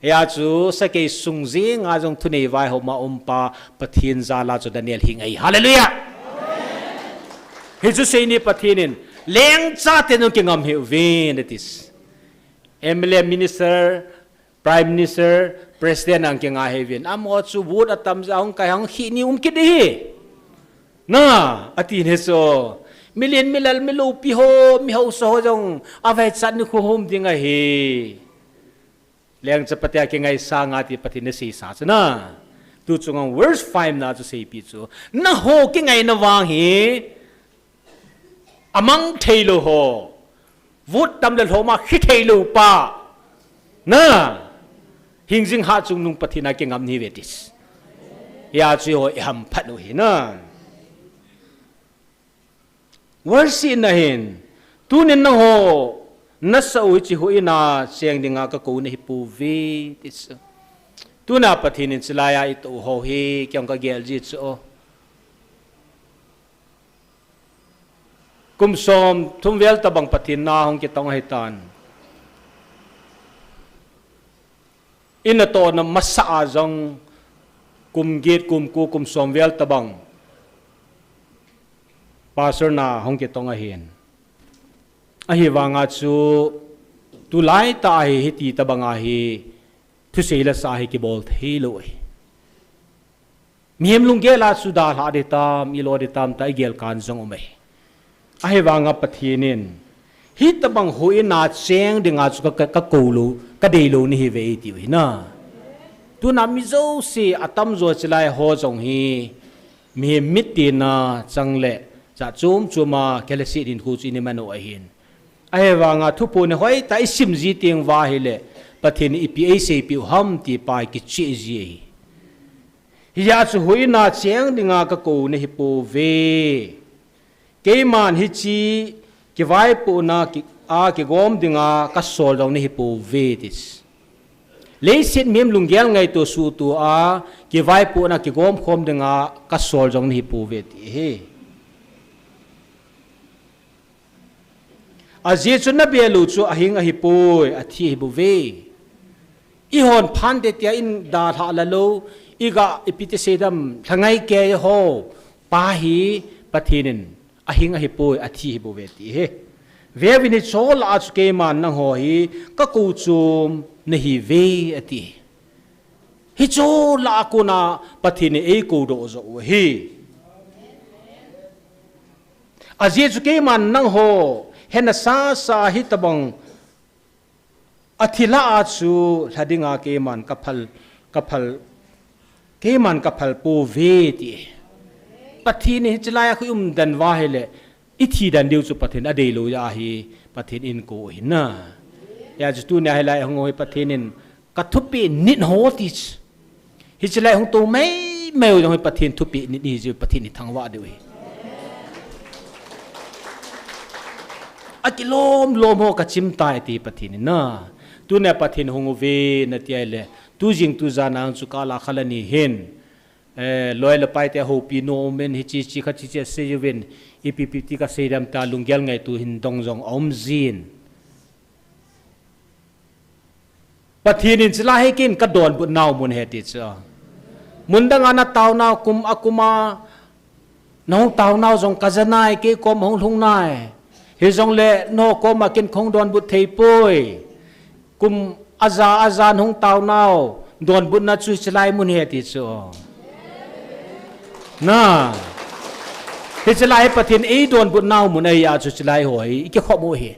Hia chu sakei sung jenga jong thunei vaihom a um pa Pathen jal a chu Daniel hing ahi. Hallelujah. Hichu seina Pathen in lengchate jong kingam hih uvin ati. M L A, minister, prime minister, president a kingai hih uvin. Amaho chu vote atam jeh a hung kai hung khih ni um kit ding ahi. Na, ati ne chu. Milen milal miloupi ho, mihaosa ho jong, avaichat nikho hung um ding ahi. Lengchate kingai sanga ti Pathen in aseisa chu na. Tu chunga verse five na chu seipeh chu. Nangho kingaina vang hi, amang thei lou ho. Vote tam le lhom a khi thei lou pa. Na. Hingjing hatchungnung Pathen a kingam nahi uve ti chu. Hia chu eiho i hamphat u hi na. Worship na hin. Tunin nangho nasa u hiche huhhingna cheng dinga kakou nahi pouve ti chu. Tuna Pathen in chulai a itoh u ho hi kei jong kagel ji chu. Kum somthum vel tobang Pathen na hung kitong ahitan. Ina tohna masa a jong kum get, kum ko, kum som vel tobang Pastor na hung kitong ahin. Ahivanga chu tulai tah a hi hiti tobang a hi thusei lasa hi kibol thei lou ahi. Mihem lunggel a chu dalha ding tam, ilo ding tam tia igel kan jong um ahi. Ahivanga Pathen in, hitobang huhhingna cheng dinga chu ka, ka, kakou lou, kadei lou nahi uve ati u hi na. Tuna mi jouse atamjo chulai ho jong hi, mihem mitin a chang le, jat chom chom a, kei le si din khu chu ina man u ahin. Ahivanga thuphon hoitah isim ji teng uva ahile, Pathen in ipi eiseipeh u ham ti pa kicheh ji ahi. Hia chu huhhingna cheng dinga kakou nahi pouve. Keiman hiche kivaipohna ki, a kigom dinga kasol jong nahi pouve ti chu. Leiset mihem lunggel ngaito suhtoh a kivaipohna kigom khom dinga kasol jong nahi pouve ti hi. Ajeh chu nabel u chu ahing ahipoi, athi ahibouve. Ihon phante tia in dalha la lou, iga ipi ti seidam, lhangai kei ho, pa hi Pathen in ahing ahipoi, athi ahibouve ti hi. Veuvin hiche lah a chu keiman nangho hi kakou chom nahi uve ati. Hiche lah a kona Pathen in eikoudoh joh u ahi. Ajeh chu keiman nangho hena sasa hitobang athi lah a chu lha dinga keiman kaphal, kaphal, keiman kaphal pouve ti. Pathen in hiche lai a khu i um den uva ahile, ithi den diu chu Pathen adei lou jeh a hi Pathen in eikou u ahi na. Hia chu tunia hilai a hung u hi Pathen in kathupeh nit ho ti chu. Hiche lai hung tou mai mai u jong hi Pathen thupeh nit ahi jeh u Pathen in ithangvah diu ahi. Akilom lom ho kachim tai ti Pathen in na. Tunia Pathen hung uve nati ahile, tu jing tu jan a chu kala khala ni hin. Eh, loi le pai te houpi nom in hiche hiche khat hiche hiche asei uvin, ipi ipi ti kasei dem tia lunggel ngaito hin dong jong aum jin. Pathen in chulai hi kei in kadonbut nau mun ahi ti chu. Mun dang a natao nau kum a kum a nahung tao nau jong kaja nai, kei kom ahung lhung nai. Hijongle nangho kom a kei in kahung donbut thei poi. Kum aja aja nahung tao nau donbutna chu chulai mun ahi ti chu. Na. Hiche lai hi Pathen eidonbut nau mun ahi a chu chulai ho hi ikikhop u ahi.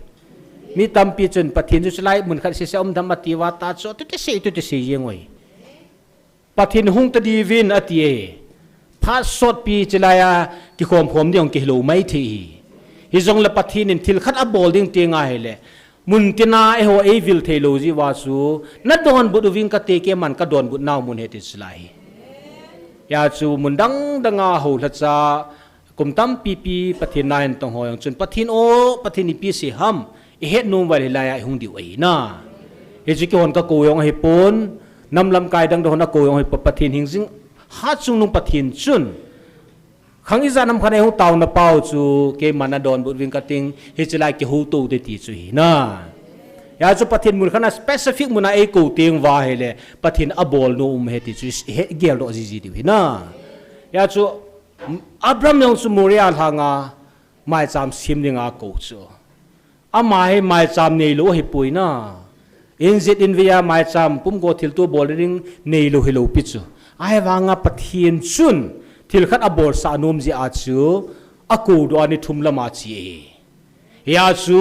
Mi tampi chun Pathen chu chulai mun khat sese um dem ati uva ta chu, tute sei, tute sei jeng u ahi. Pathen hung ta diuvin ati e. Phat sotpi chulai a kikhom khom ding jong kihilou maithei ahi. Hijongle Pathen in thil khat abol ding teng ahile, mun tina eiho eivil thei lou jeh uva chu, nadonbut uving kate, keiman kadonbut nau mun ahi ti chulai hi. Hia chu mun dang dang a houlhacha, kum tampi pi Pathen na hin tong ho jong chun, Pathen o, Pathen ipi sei ham, ihet nom uva ahile hilai a ihung diu ahi na. Hichu keihon kakou jong ahipon, nam lamkai dang dang hon akou jong ahipon, Pathen hingjing hatchungnung Pathen chun, khang ijat ham khat a eihung taona pau chu, keiman nadonbut uving kating, hiche lai kihouto te ti chu ahi na. Hia chu Pathen mun khat a specific mun a eikou teng uva ahile, Pathen abol nom um ahi ti chu ihet geldoh jiji diu ahi na. Hia chu, Abraham jong chu Moria lhanga maicham sem dinga akou chu. Ama hi maicham neilou ahipoi na. Injet invei a maicham pumgo thilto bol ding neilou hilou pi chu. Ahivanga Pathen chun thil khat abolsah nom jeh a chu akoudoh a ni thum lam a che ahi. Hia chu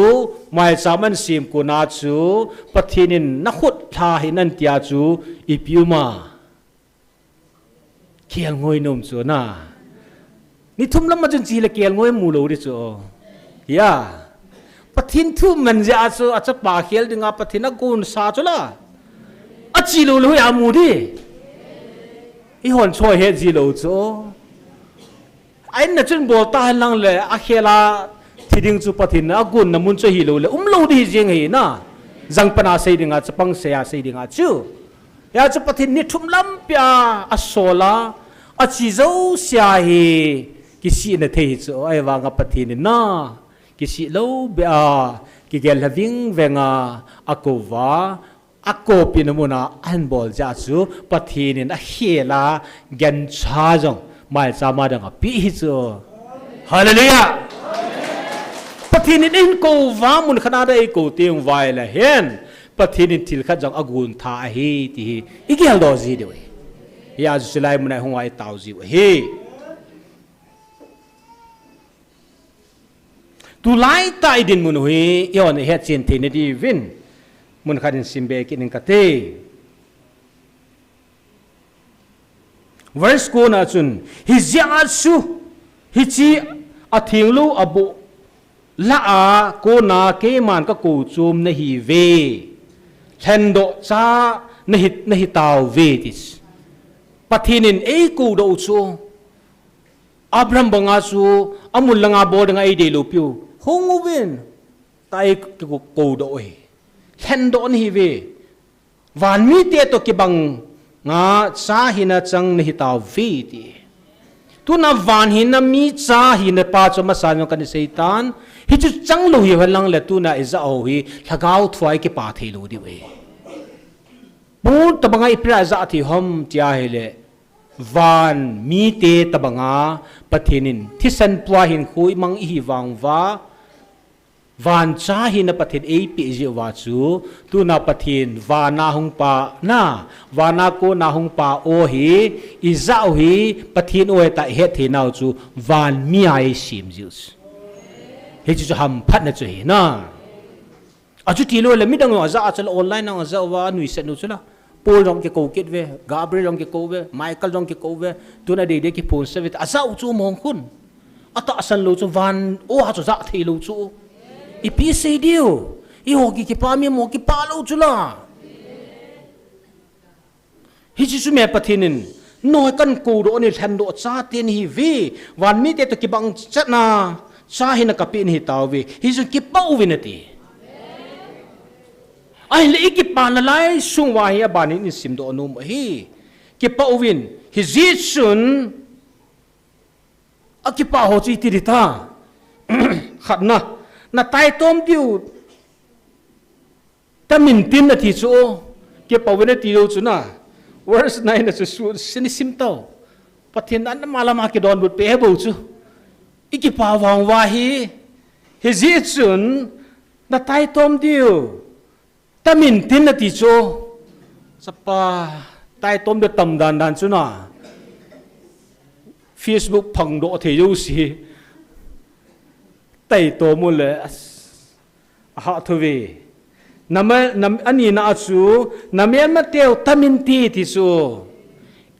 maicham ahin sem kona chu Pathen in nakhut lha hih in atin tia chu ipi um a. Kelngoi nom chu na. Ni thum lam a chun che le kelngoi mu lou ding chu. Hia. Pathen thu man jeh a chu achapa khel dinga Pathen agonsa chu la. Chi lou lou ya mu di. I hon choi he ji lou chu. Ai na chun bol ta hen lang le, a khela thi ding chu Pathen a gun na mun chu hi lou le, um lou di jing hi na. Jang pana sei dinga, chapang sei a sei dinga chu. Ya chu Pathen ni thum lampi a, a sola, a chi zo sia hi, kisihna thei hi chu, ai vanga Pathen in na, kisih lou be a, kigel ha ving venga, a ko va, a ko pi na muna, an bol ja chu, Pathen in a khela, gen cha jong, mai cha ma dang a pi hi chu. Hallelujah! Pathen in in ko va mun khana da i ko tiang vai la hen. Pathen in thil khat jong a gun tha ahi ti hi i gel do ji diu hi. Hi a ju silai mun a hung ai tau ji u hi. Tulai ta i din mun hi i on he chin thei na di vin. Mun khat in sim be ki ning ka te. Verse kona chun, hi zia chu, hi chi a thing lu a bu la a kona keiman ka ko chum na hi ve. Thlen do cha na hi, na hi tau ve tis. Pathen in ei ko do chu. Abraham banga chu, a mun langa bol ding a ei dei lo piu. Hung uvin, ta ei ko, ko do hi. Thlen do na hi ve. Van mite to kibang nga cha hina chang na hi tau ve ti. Tuna van hina mi cha hina pa cho masa nyong kan sei tan. Hi chu chang lo hi hon lang le tuna i za o hi lhagao thuai kipa thei lo di ve. Pu tabanga i pra za thi hom tia hi le van mite tabanga Pathen in thisan pua hin khu i mang i hi vang va. Van cha hina Pathen ei pe ji uva chu, tuna Pathen vana hung pa na, vana kona hung pa o hi, i za u hi, Pathen o ta i het thei nau chu, van mi a i sim ji u chu. Hi chu chu ham phat na chu hi na. A chu ti lo le midang a za a chu la online a za uva, nui set nu chu la. Paul jong kiko kit ve, Gabriel jong kiko ve, Michael jong kiko ve, tuna dei dei kiphun se ve, a za u chu mong khun. A tahsan lo chu van, o ha chu za thei lo chu. I pi sei diu, i ho ki kipa mi mo kipa lo chu la. Hi chu chu me Pathen in, noi kan ko do ni thlen do cha te ni hi ve, van mite to kibang chat na, cha hina ka pi ni hi tau ve, hi chu kipa u ve na ti. Ahile i kipa na lai sung va hi a ban in sim do nom hi. Kipa uvin, hi ji chun, a kipa ho chu i ti di ta. Khat na, na tai tom diu, ta min tin a ti chu, kipa uvin a ti lo chu na. Verse nine na chu su, sini sim tau. Pathen an ma lama kidon but pe he bo chu. I kipa vang va hi, hi ji chun, na tai tom diu. Ta min tin na ti chu. Sapa tai tom de tam dan dan chu na. Facebook phang do thei jo si. Tai tom u le as. A ha thu ve. Nama, nam, ani na chu, na melma teu ta min ti ti chu.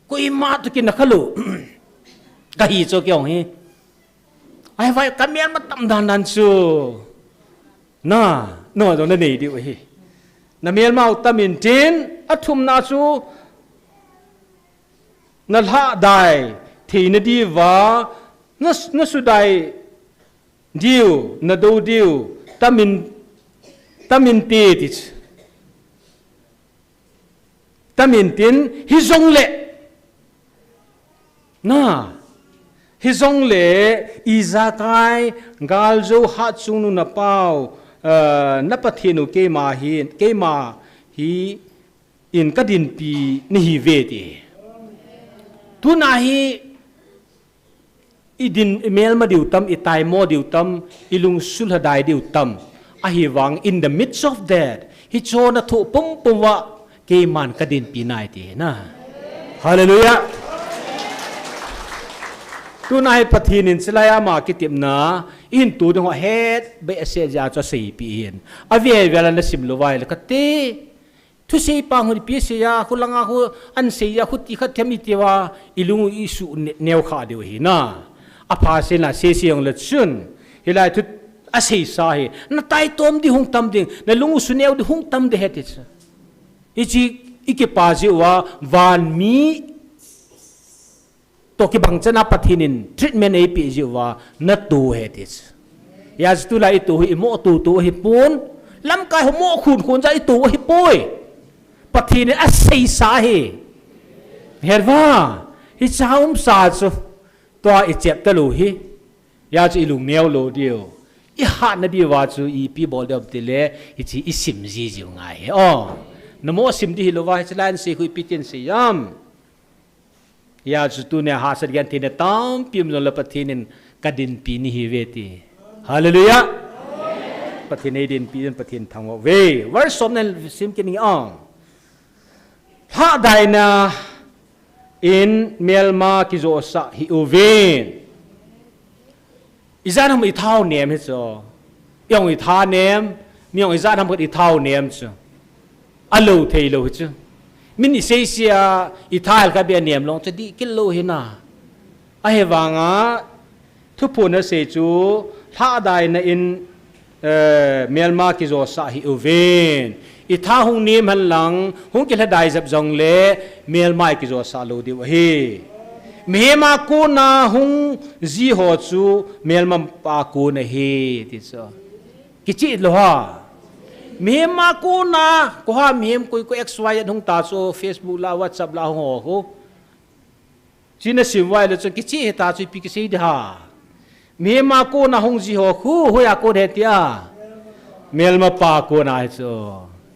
Koima tu kin na khalu. Ka hi chu kiong hi. Ai vai ka melma tam dan dan chu. Na, no, no, na nei diu hi. Na melma u ta min tin, a thum na chu, na lha dai, thei na di va, na, na su dai diu, na do diu, ta min, ta min ti ti chu. Ta min tin, hi zong le. Na, hi zong le, i za kai, gal zo ha chung nu na pau, eh, na Pathen u keima hi, keima hi in ka din pi ni hi ve ti. Tuna hi, i din, i melma diu tam, i tai mo diu tam, i lung sulha dai diu tam. Ahi vang, in the midst of that, hi cho na thu pum pum va, keiman ka din pi nai ti na. Hallelujah. Tuna hi Pathen in silai ama kitipna, in tu ding ho het, be a se ja cho sei pi in. A ve ve la na sim lo vai la ka te. Thusei pa hung pi sei a, khu langa khu an sei a, khu ti khat them i ti va, i lung i su ne-, neo kha diu hi na. A pha se na se se yong le chun. Hi lai thu a sei sa hi. Na tai tom di hung tam ding, na lung u su neo di hung tam de he ti chu. I chi ikipa jeh uva, van mi toh kibang chana Pathen in treatment eipeh jeh uva, nato ahi ti chu. Hijeh chun tulai ito hi imo toto ahipon, lamkai ho mo khun khun jeh a ito ahipoi. Pathen in aseisa ahi. Herva, hiche umsa chu, tua ichep talou hi. Hijeh chun ilung neo lou diu. Ihatna diuva chu ipi bol diu ham tile, hiche isim jiji u ngai ahi. O, namo sim di hilouva, hiche lai in sei khu ipi tin sei ham. Hijeh chun tunia hahsat gentheina tampi um jongle Pathen in kadinpi nahiuve ti. Hallelujah. Pathen eidinpi in Pathen thangvah uve. Verse som na sim kit inge. Lhahdaina in melma kijosah hih uvin. Ijat ham itha u nem hichu. Ijong itha nem, mi jong ijat ham khat itha u nem chu. Alou theilou hichu. Min isei sei a, itha hel khat beh nem long chu dih kit lou hina. Ahivanga, thuphon asei chu, lhahdaina in, eh, melma kijosah hih uvin. Itha hung nem henlang, hung kilhadai jep jongle, melma ikijosah lou diu ahi. Mihem a kona hung ji ho chu, melmapa a kon ahi, ti chu. Kicheh lou ham. Mihem a kona, koiha mihem koi koi X Y Z hung ta chu, Facebook la, WhatsApp la hung ho khu. Chuna sim uva ahile chun kicheh hita chu ipi kisei ding ham. Mihem a kona hung ji ho khu, hoiya kon ahi tia. Melmapa a kon ahi chu.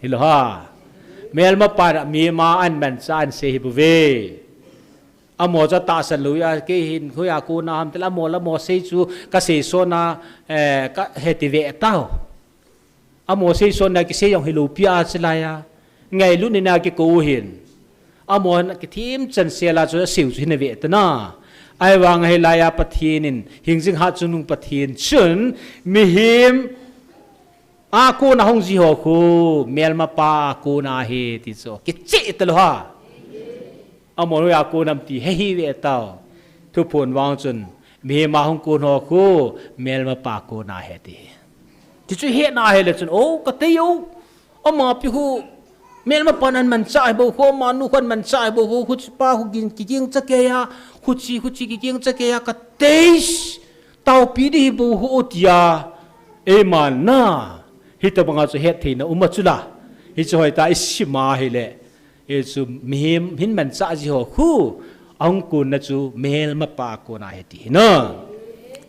Hilou ham. Melmapan mihem a amanchah ahin sei hih bouve. Amaho chu atahsan lou a, kei hin hoiya kona ham tile amaho le amaho sei chu kasei son a, eh, kahe ti ve tau. Amaho seison na kisei jong hilou pi a chulai a. Ngailut nina kikou hin. Amaho na kithem chan sel a chu asei u chu hin ave tana. Ahivang hilai a Pathen in, hingjing hatchungnung Pathen chun, mihem a kona hung ji ho khu, melmapa a kona ahi ti chu. Kicheh talou ham. Amaho hoiya kon ham ti he hih ve tau. Thuphon vang chun, mihem a hung kon ho khu, melmapa a kona ahi ti. Ti chu hetna ahile chun, o, katei o. Amapi khu, melmapan amanchah hih bou khu, amanu khu amanchah hih bou khu, khuchipa khu ging, kiging chakei a, khuchi, khuchi kiging chakei a, katei, taopi ding hih bou khu, o tia. Eiman na, hitobanga chu hettheina um a chula. Hichu hoitah a isim a ahile. Hichu mihem hin manchah ji ho khu, ahung konna chu melmapa a kona ahi ti hi na.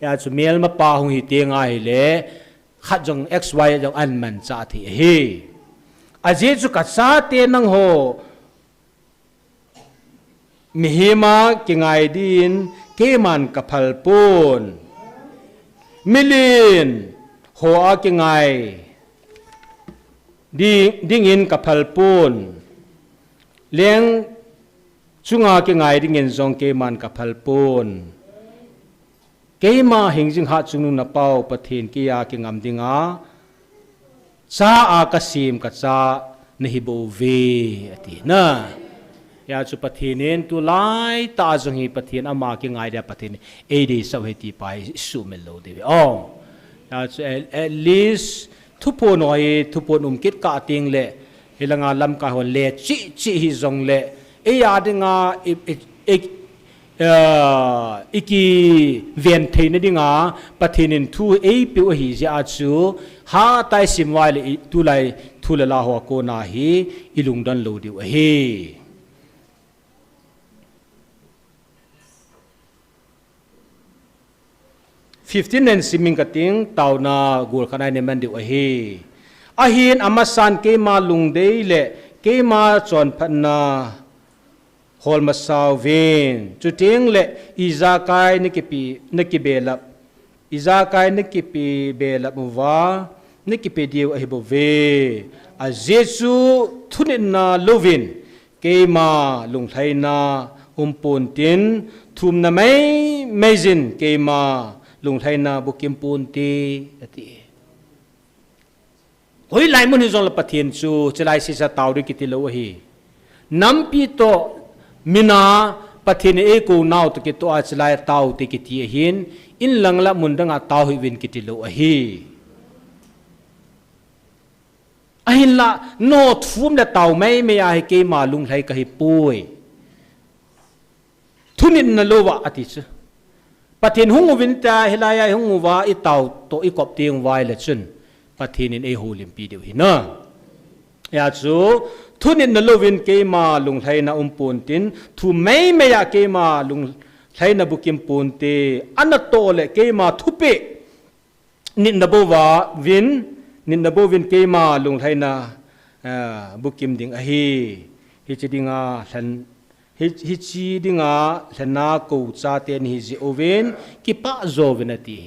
Hijeh chun melmapa hung hi teng ahile, khat jong X Y Z jong amanchah thei ahi. Ajeh chu kachate nangho, mihem a kingai din keiman kaphal pon. Milen ho a kingai ding, dingin kaphal pon. Leng chunga kingai dingin jong keiman kaphal pon. Keima hingjing hatchungnung na Pau Pathen keiya kingam dinga, cha a kasem kacha nahi bouve, ati na. Hijeh chun Pathen in tulai tah a jong hi Pathen ama kingai dia Pathen in eideisah u ahi ti pa hi isuhmil lou diu ahi. O. Hijeh chun at, at least thuphon ho hi, thuphon um kit kah teng le, hilanga lamkai hon le cheh cheh hijongle, eiya dinga, i, i, i, ah, ikiven theina dinga, Pathen in thu eipeh u ahi jeh a chu, hatah a isim uva ahile i, tulai thu le la ho a kona hi, ilungdon lou diu ahi. Fifteen nen simin kating, taona gol khat a ineman diu ahi. Ahin amasan keima lungdei le keima chonphatna hol masa uvin. Chuteng le ijakai nakipe, nakibelap, ijakai nakipe belap uva, nakipe diu ahi bouve. Ajeh chu thunitna louvin, keima lunglhaina um pontin, thumna mai, mai jin keima lunglhaina bukim ponte, ati. Hoilai mun hijongle Pathen chu, chulai sesa tao ding kiti lou ahi. Nampi toh, mina Pathen in eikou nau toh kitoh a chulai tao te kiti ahin, in lang la mun dang a tao hih uvin kiti lou ahi. Ahinla, nathu um le tao meimei a hi keima lunglhai kahi poi. Thunitna louva ati chu. Pathen hung uvin tia hilai a hung uva i tao toh i kop teng uva ahile chun Pathen in ei houlimpi diu ahi na. Hijeh chun thunitna louvin keima lunglhaina um ponte, thu meimei a keima lunglhaina bukim ponte, anatoh le keima thupeh nitna bou vin, nitna bou vin keima lunglhaina, eh, bukim ding ahi. Hiche dinga lhen, hi, hiche dinga lhenna kou chate nahi jeh uvin, kipah jouvin ati.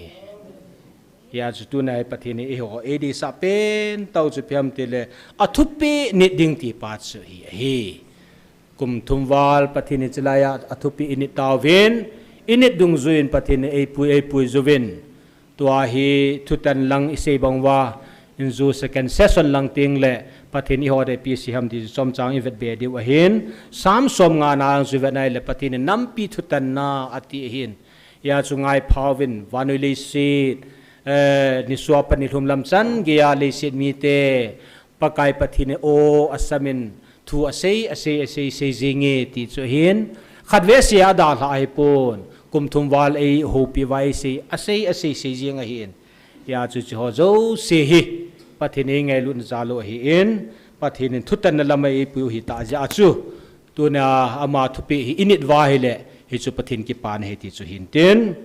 Hijeh chun tuna hi Pathen in eiho, ei deisah pentah u chu ipi ham itile, athupeh nit ding ti pa chu hi ahi. Kum thum val Pathen in chulai a athupeh i nit tauvin, i nit dungjuiyin Pathen in eipui, eipui jouvin. Tua hi thutan lang i sei bang uva, injo second session lang teng le, Pathen in eiho a ipi asei ham ti chu chomcha i vet be diu ahin, Psalm som nga na chu i vet na ahile Pathen in nampi thutanna ati ahin. Hijeh chun ngai phauvin, vannoi leiset, eh, nisoh a pat nilhum lam chan geiya leiset mite, Pakai Pathen in aw asam in thu asei, asei, asei, sei jing e ti chu ahin. Khatvei asei a dalha ahipon. Kum thum val eihoupi uva eisei, asei, asei, sei jing ahin. Hijeh chun hicheho jouse hi Pathen in eingailutna jal u ahin. Pathen in thutanna lam a eipui u ahitah jeh chun. Tuna ama thupeh hi i nit uva ahile, hichu Pathen kipana ahi ti chu hintin.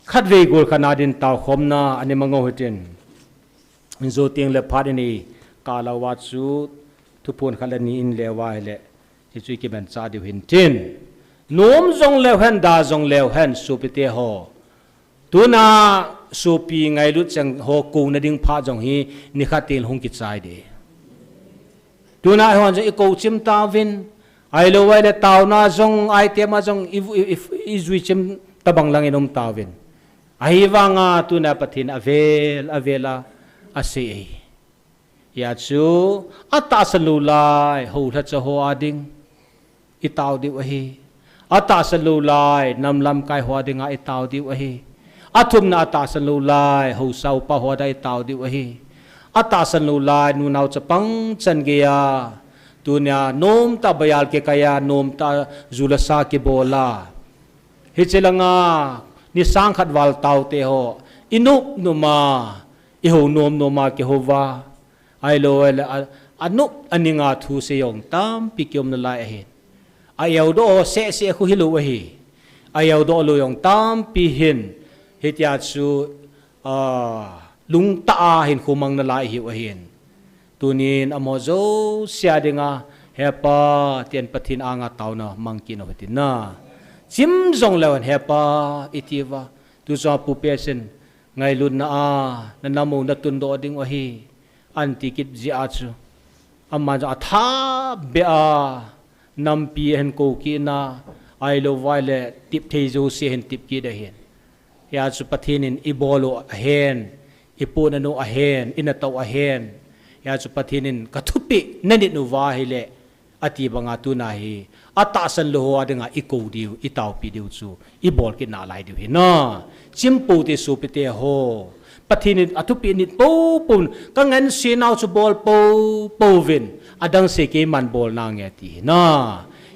Khatvei gol khat na din taokhomna ana mang u hitin. Injo teng le phat in i kah lou uva chu thuphon khat le ni in le uva ahile, hichu i kimanchah diu hintin. Nom jong leu hen, da jong leu hen, sopite ho. Tuna sopi ngailut cheng ho kouna ding phat jong hi nikhat teng hung kichai ding. Tuna eihon jong i kou chim tauvin, ahilou ahile taona jong, item a jong i, i, i, i jui chim tabang lang in um tauvin. Ahivanga tuna Pathen avel, avel a, asei e. Hijeh chun, atahsan lou lai, houlhacha ho a ding, i tao diu ahi. Atahsan lou lai, nam lamkai ho a dinga i tao diu ahi. Athumna atahsan lou lai, haosa upa ho a dinga i tao diu ahi. Atahsan lou lai, nunao chapang chan geiya. Tunia, nomtah a baiyal kikai a, nomtah a ju le sa kibol a. Hiche langa, ni sang khat val taote ho. I nop nop a, i hou nom nom a kihou uva. Ahilou, ahile, a, anop aninga thusei jong tampi kium nalai ahin. A-eudoh seh seh khu hilou ahi. A-eudoh lou jong tampi hin. Hitia chu, a, lungtah a hinkho mang nalai ahiu ahin. Tunin amaho jouse a dinga, He Pa, tin Pathen anga taona mang kit u hitin na. Chim jong leu hen, He Pa, i ti uva. Tu jong a Pu Pesin, ngailutna a, na nam u na tundoh ding u ahi. Anti kit jeh a chu. Aman jong athah beh a, nampi ahin kou kit na, ahilou ahile, tep thei jouse ahin tep kit ahin. Hijeh chun Pathen in i bol u ahen, i pohnat u ahen, i natoh u ahen. Hijeh chun Pathen in ka thupeh na nit uva ahile, ati banga tuna hi, atahsan lou ho a dinga i kou diu, i taopi diu chu, i bol kit nalai diu ahi na. Chim pou te sopite ho. Pathen in athupeh nit pou pou, ka ngansena u chu bol pou pouvin, adang sei keiman bol nange ti ahi na.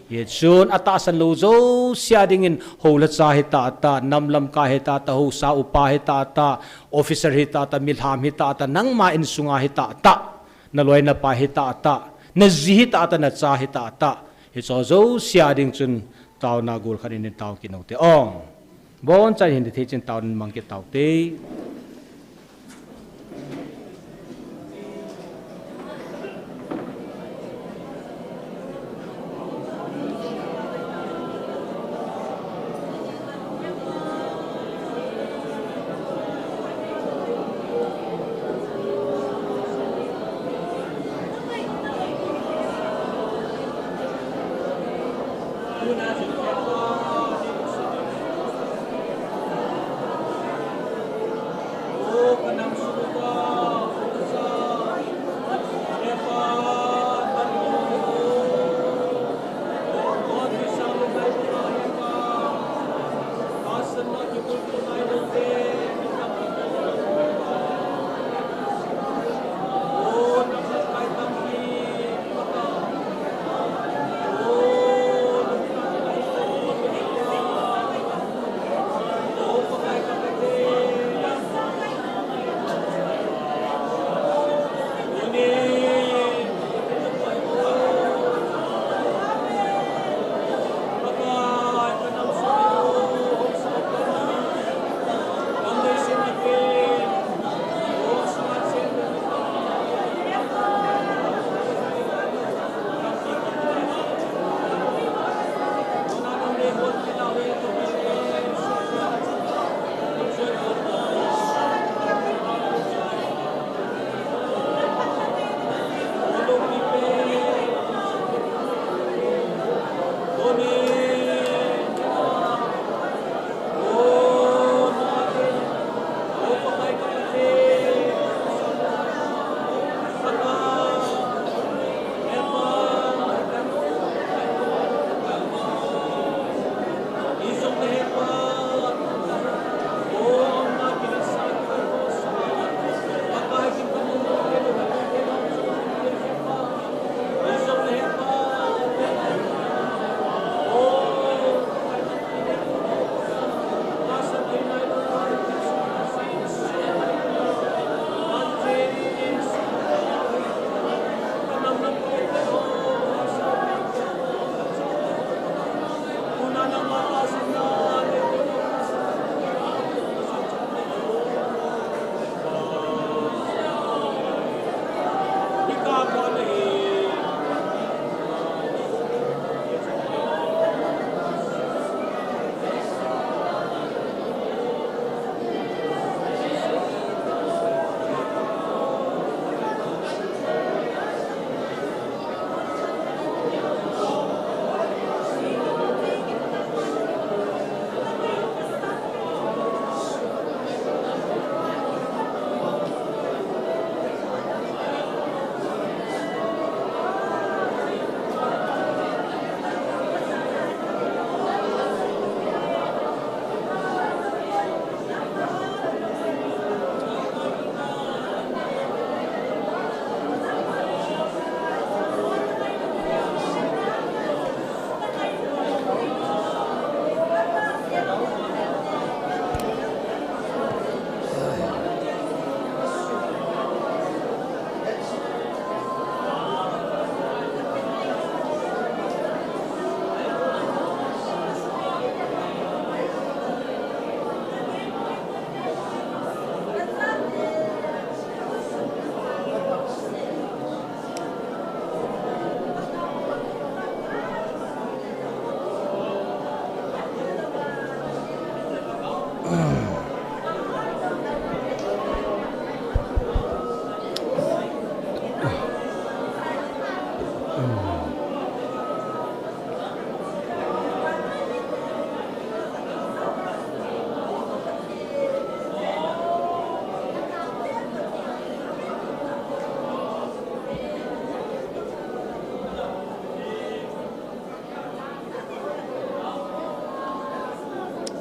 Hichun atahsan lou jouse a dingin houlhacha hi tahtah, nam lamkai hi tahtah, haosa upa hi tahtah, officer hi tahtah, milham hi tahtah, nangma insunga hi tahtah. Na loi na pai hi tahtah, na ji hi tahtah, na cha hi tahtah. Hicheho jouse a ding chun taona gol khat in tao kit u hite. Ong. Boncha hin thei chin taona mang kit u hite.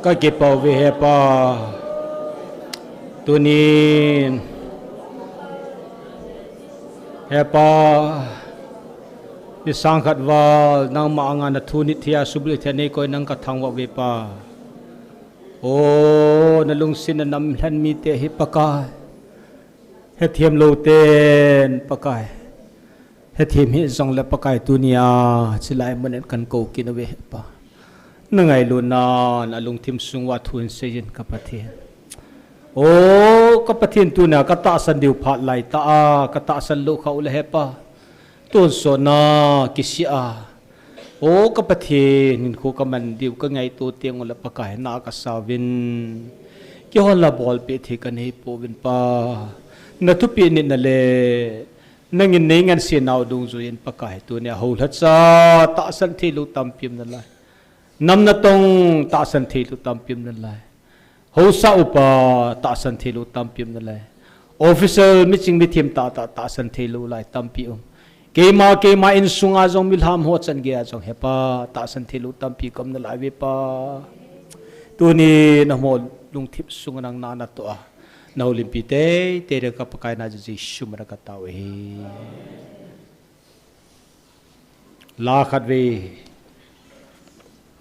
Ka kipah uve he Pa. Tunin, he Pa, ni sangkhat val nangma anga na thu nit thei a subulhit thei a neikoi nang ka thangvah uve Pa. O, na lungsetna namlhen mite hi Pakai, hethem lou ten Pakai, hethem hih jongle Pakai, tunia chilai mun in kan kou kit uve Pa. Na ngailutnan a lungthim sung uva thu hin seiyin ka Pathen. O ka Pathen, tunia ka tahsan diu phat lai ta a, ka tahsan lou kha uleh he Pa, tonsot na kisih a, o ka Pathen, hinkho ka man diu ka ngaito teng uleh Pakai, na ka sa uvin. Kihonna bolpeh thei ka nei pouvin Pa. Na thupeh nitna le nangin nei ngansena u dungjuiyin Pakai, tunia houlhacha tahsan thei lou tampi um nalai. Nam natong tahsan thei lou tampi um nalai. Haosa upa tahsan thei lou tampi um nalai. Official miching mithem tahtah tahsan thei lou lai tampi um. Keima, keima insunga jong, milham ho chan geiya jong he Pa, tahsan thei lou tampi ka um nalai uve Pa. Tunin amaho lungthim sunga nang na natoh a, na houlimpi teitei ding ka Pakai na Jesu min a ka tao e. La khatvei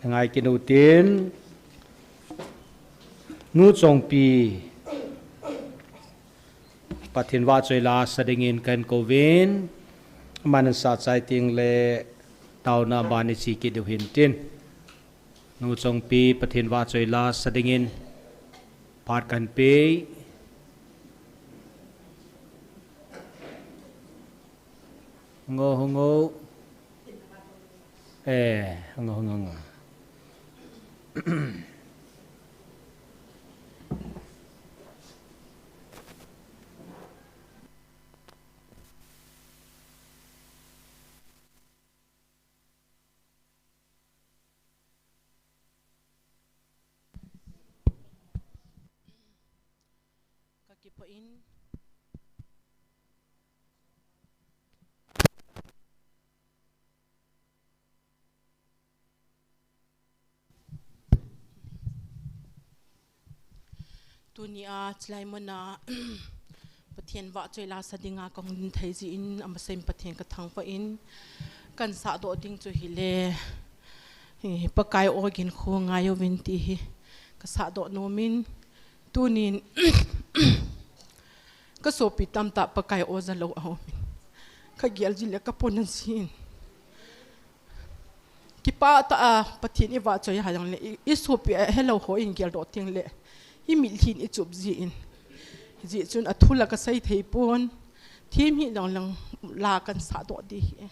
na ngai kit u tin, Nu Chongpi, Pathen vahchoi la sa dingin kahin kouvin, aman sa chai teng le taona ban iche kit diu hin tin. Nu Chongpi, Pathen vahchoi la sa dingin phat kahin pe. Ngo, ngo. Eh, ngo, ngo, ngo. Ka kipah in. Tunia chilai muna Pathen vahchoi la sa dinga kahung din thei jeh in, amasain Pathen ka thangvah in, kahin sahdoh ding chu hile, hi, Pakai o hinkho ngai uvin ti hi ka sahdoh nom in, tunin ka sopi tamtah Pakai o ja lou aum in, ka gel jeh le ka pon ahin. Kipah tah a Pathen i vahchoi a jong le, i, i sopi a helou ho in geldoh teng le, i mitlhi in i chup jin. Hijeh chun athu la ka sei thei pon, thim hi jong lang la kahin sahdoh ding ahi.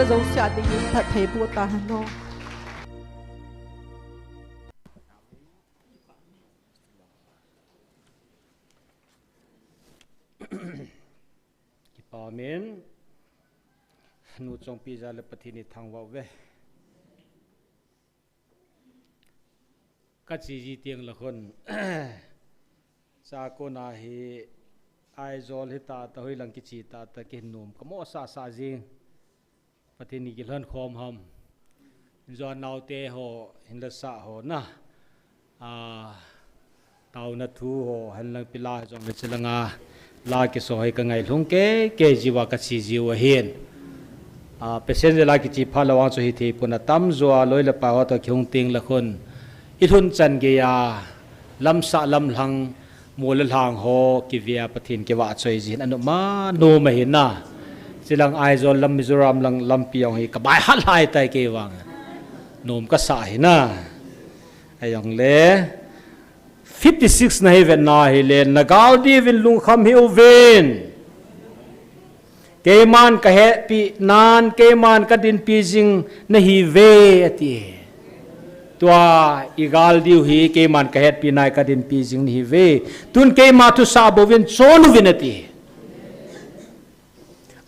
Jouse a dingin phattheiboh tahen o. Kipa um in. Nu Chongpi jal le Pathen ithangvah uve. Kache ji teng le khun, chua kona hi Aizawl hi tahtah, hoilang kiche tahtah kihin nom kamo sasa jing. Pathen in kilhon khom ham. Johan naote ho, hinla sah ho na. A, taona thu ho, henlang pila jongle chulanga la kiso hi kangailhung kei kei jiuva kache jiu ahin. A, passenger la kiche phat le vang chu hithei pon, atamjo a loi le pai ho toh kihung teng le khun, ilhun chan geiya lamsah lamlhang, mol le lhang ho kivea Pathen kivahchoi jin anop ma nom ahi na. Chulang Aizawl lam, Mizoram lang lampi jong hi kabai hat lhai tai kei vang. Nom kasa ahi na. Ahijongle fifty six na hi vetna hile, nagal diuvin lungkham hih uvin. Keiman kahetpi nan, keiman kadinpi jing nahiuve, ati. Tua igal diu hi, keiman kahetpi nan kadinpi jing nahiuve. Tun keima thusah bouvin chon uvin, ati.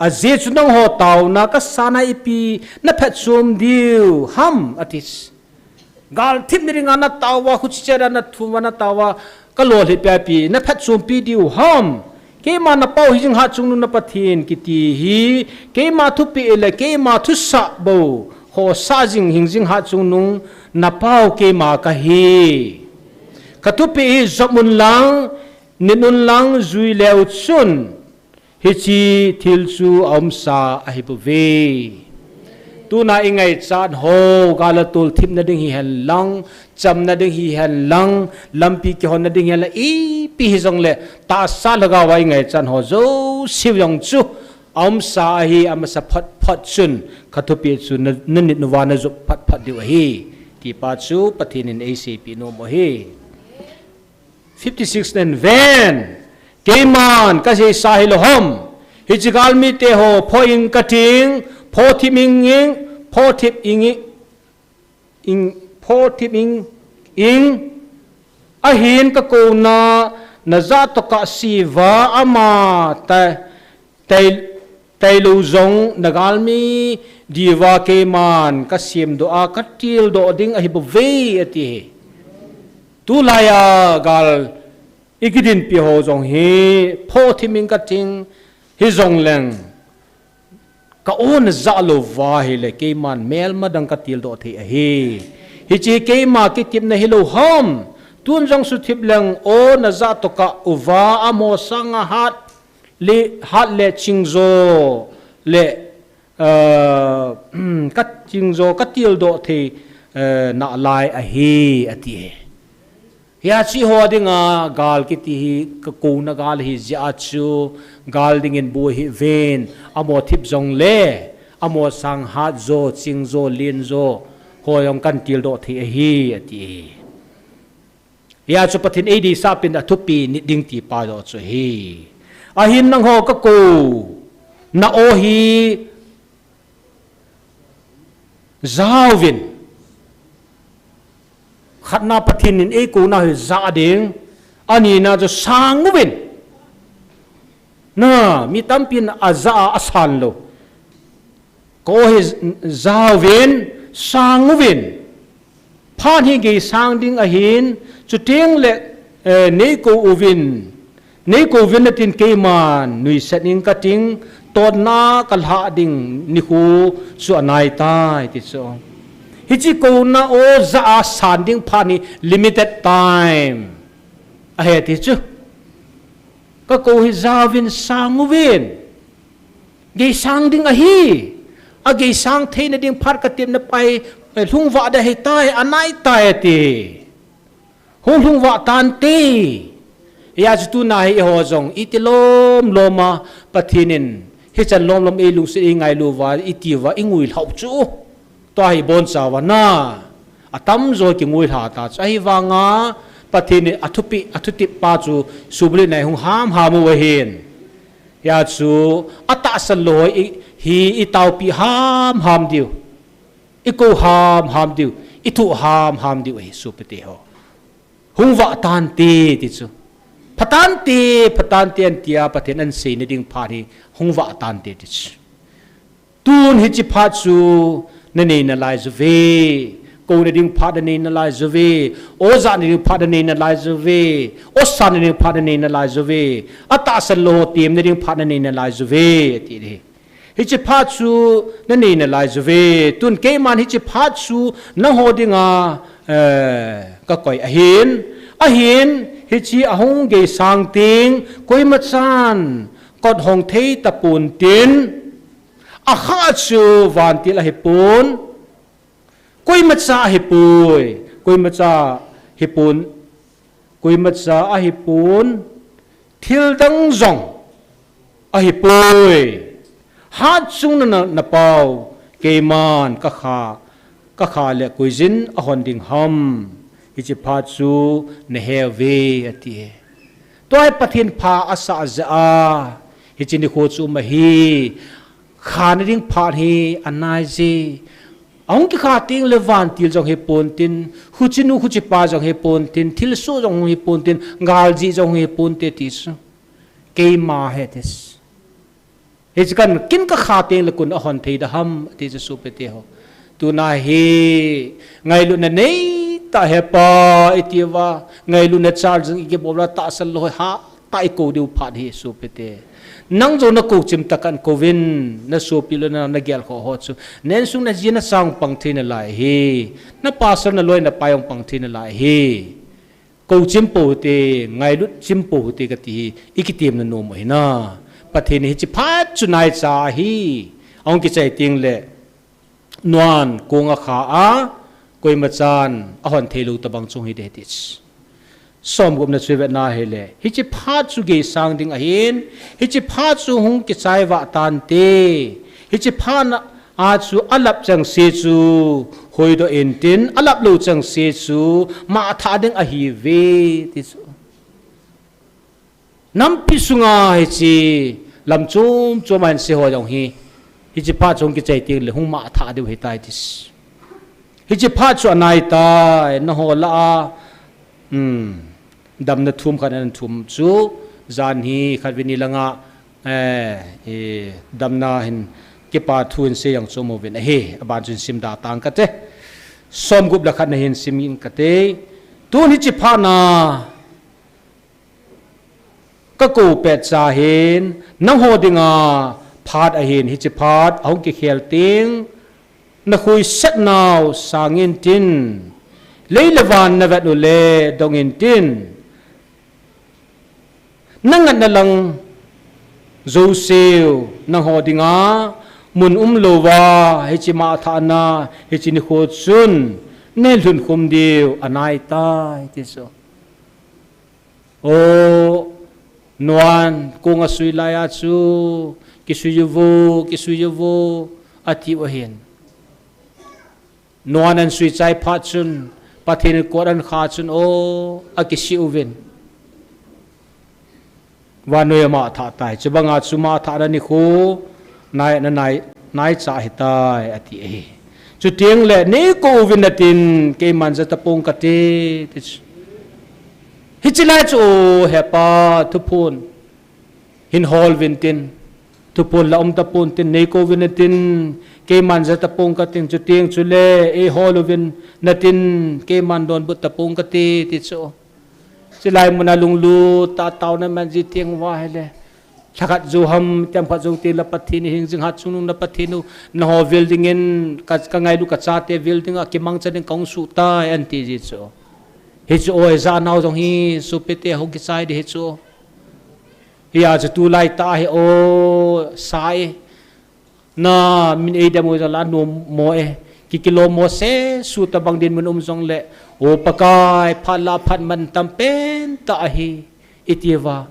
Ajeh chu nangho taona kasana ipi naphatchom diu ham, ati. Gal thip nadinga nataova, huchi cheh a nathum uva nataova, kalolhin pia ipi naphatchompi diu ham. Keima napao hijing hatchungnung na Pathen kiti hi, keima thupeh le keima thusah bou ho sah jing hingjing hatchungnung napao keima kahi. Kathupeh hi jop unlang, nit unlang, jui leu chun, hiche thil chu aumsa ahibouve. Tuna ingaichat ho, gal a tolthip nading hihen lang, chamna ding hihen lang, lampi kihon nading hihen lang, ipi hijongle, tahsa lhagao a ingaichat ho jouse jong chu aumsa ahi, amasa phot phot chun, kathupeh chu na, nanit uva najop phot phot diu ahi, ti pa chu Pathen in eiseipeh nom u ahi. Fifty six nen ven, keiman kaseisa hilou ham. Hiche galmite ho, pho ing kating, pho thip ing ing, pho thip ing ing, pho thip ing ing. Ahin kakouna najah tokah seiva ama ta, tai, tailou jong nagalmi diuva keiman kasemdoh a katildoh ding ahibouve, ati. Tulai a gal ikidinpi ho jong hi, pho thip ing kating hijongleng, ka-o najah louva ahile keiman melma dang katildoh thei ahi. Hiche keima kitepna hilou ham. Tun jong suthip leng o najah tokah uva, amaho sanga hat le, hat le chingjo le, eh, kachingjo katildoh thei, eh, nalai ahi, ati. Hiche ho dinga gal kiti hi kakouna gal ahi jeh a chu, gal dingin boi hih uvin, amaho thip jongle, amaho sang hatjo, chingjo, lenjo ho jong katildoh thei ahi, ati. Hijeh chun Pathen eideisah pen athupi nit ding ti pa joh chu ahi. Ahin nangho kakouna o hi jaovin. Khatna Pathen in eikouna hi ja ding, anina chu sang uvin. Na, mi tampin ajah a asan lou. Ka-o hi jaovin, sang uvin. Phat hi geisang ding ahin, chuteng le, eh, neikou uvin. Neikou uvin natin keiman nuisat ing kating, totna kalhah ding nikho chu anaitai, ti chu. Hiche kouna o ja a san ding phat hi limited time ahi, ti chu. Kakou hi jaovin, sang uvin. Geisang ding ahi. Ageisang theina ding phat katepna pai, eh, lhungvah ding ahitai, anaitai, ati. Hung lhungvah tante. Hijeh chun tuna hi eiho jong iti lomlom a Pathen in hichan lomlom eilungset eingailu uva, iti uva, inguilhau chu. Tua hi ibonchauva na, atamjo kinguilha ta chu. Ahivanga Pathen in athupi, athutep pa chu subulhit a ihung hamham u ahin. Hijeh chun atahsan lou ho i, hi i taopi ham ham diu, i ko ham ham diu, i thu ham ham diu ahi sopite ho. Hung vah tante ti chu. Phatante, phatante an tia Pathen an seina ding phat hi hung vah tante ti chu. Tun hiche phat chu na nei nalai uve. Kouna ding phat na nei nalai uve. O jana ding phat na nei nalai uve. O sanna ding phat na nei nalai uve. Atahsan lou ho temna ding phat na nei nalai uve, ati hi. Hiche phat chu na nei nalai uve. Tun keiman hiche phat chu nangho dinga, eh, ka koi ahin. Ahin, hiche ahung geisang teng, koima chan kot hong thei tapon tin, akha chu vantil ahipon, koima cha ahipoi, koima cha ahipon, koima cha ahipon, thil dang jong ahipoi. Hatchungnung na, na pao, keiman ka kha, ka kha le koijin ahon ding ham. Hiche phat chu na he uve, ati. Tua hi Pathen pha asah jeh a, hiche nikho chu um ahi. Khana ding phat hi anai je. Ahung kikha teng le vantil jong hipon tin, huchinu huchipa jong hipon tin, thilsoh jong hipon tin, galjih jong hipon te ti chu. Keima ahi ti chu. Hiche kan kin ka kha teng le koin ahon thei da ham, ati chu sopite ho. Tuna hi ngailutna nei tah Hepa iti uva, ngailutna chal jing i kibol uva, tahsan lou hoi ha tah i ko diu phat hi sopite. Nang jong na ko chim tah a kon kou vin, na sopi le na, na gel kho ho chu. Na insung na ji na chang pang thei nalai hi. Na pastor na loi na pai jong pang thei nalai hi. Ko chim pou hite, ngailut chim pou hite kati hi, i kitemna nom u ahi na. Pathen in hiche phat chu naicha ahi. Ahung kichai teng le, nuan kong akha a, koima chan ahon thei lou tabang chu hung hi ding ahi ti chu. Somgupna chu i vet na hile, hiche phat chu geisang ding ahin, hiche phat chu hung kichai vah tante, hiche phat na a chu alap chengse chu hoidoh intin, alap lou chengse chu mangthah ding ahiuve ti chu. Nampi sunga hiche lam chom chom a hin se ho jong hi, hiche phat chu hung kichai teng le hung mangthah diu ahitai ti chu. Hiche phat chu anaitai, nangho lah a, um, damna thum khat ahin thum chu, jan hi khatvei ni langa, eh, i damna hin kipa thu hin sei jong chu um uvin ahi, aban chun sim da tang kate. Somgup le khat na hin sim in kate. Tun hiche phat na, ka kou pet cha hin, nangho dinga phat ahin, hiche phat ahung kikhel teng, na khuisat nau sang intin, lei le van na vet u le dong intin, na ngatna lang jouseu nangho dinga mun um louva, hiche mangthahna, hiche nikho chun nei lhun khum diu anaitai ti chu. O, nuan kong asui lai a chu, kisui uvo, kisui uvo, ati u ahin. Nuan ahin sui chai phat chun, Pathen in kot ahin kha chun, o, akisih uvin. Vannoi a mangthah tai. Chubanga chu mangthahna nikho, nai, na nai, naicha ahitai, ati ahi. Chuteng le, nei kou uvin natin, keiman ja tapong kate, ti chu. Hiche lai chu, o, Hepa, thuphon hin hol uvin tin, thuphon la um tapon tin, nei kou uvin natin, keiman ja tapong katin, chuteng chule, ei hol uvin natin, keiman donbut tapong kate, ti chu. Chulai muna lunglut tah a taona man ji teng uva ahile, lhakhat jou ham, themkhat jou teng le Pathen in hing jing, hatchungnung na Pathen u, nangho vil dingin, ka, ka ngailu ka chate vil dinga kimangcha ding kahung suh tai, ahin ti ji chu. Hichu o, i ja nau jong hi, sopite, hung kichai ding hichu. Hia chu tulai tah hi o, sa e. Na min eidem u jong la nom mo e. Ki, kilom mo sesu tabang dinmun um jongle, o Pakai, phat la phat mantam pen tah ahi, iti uva.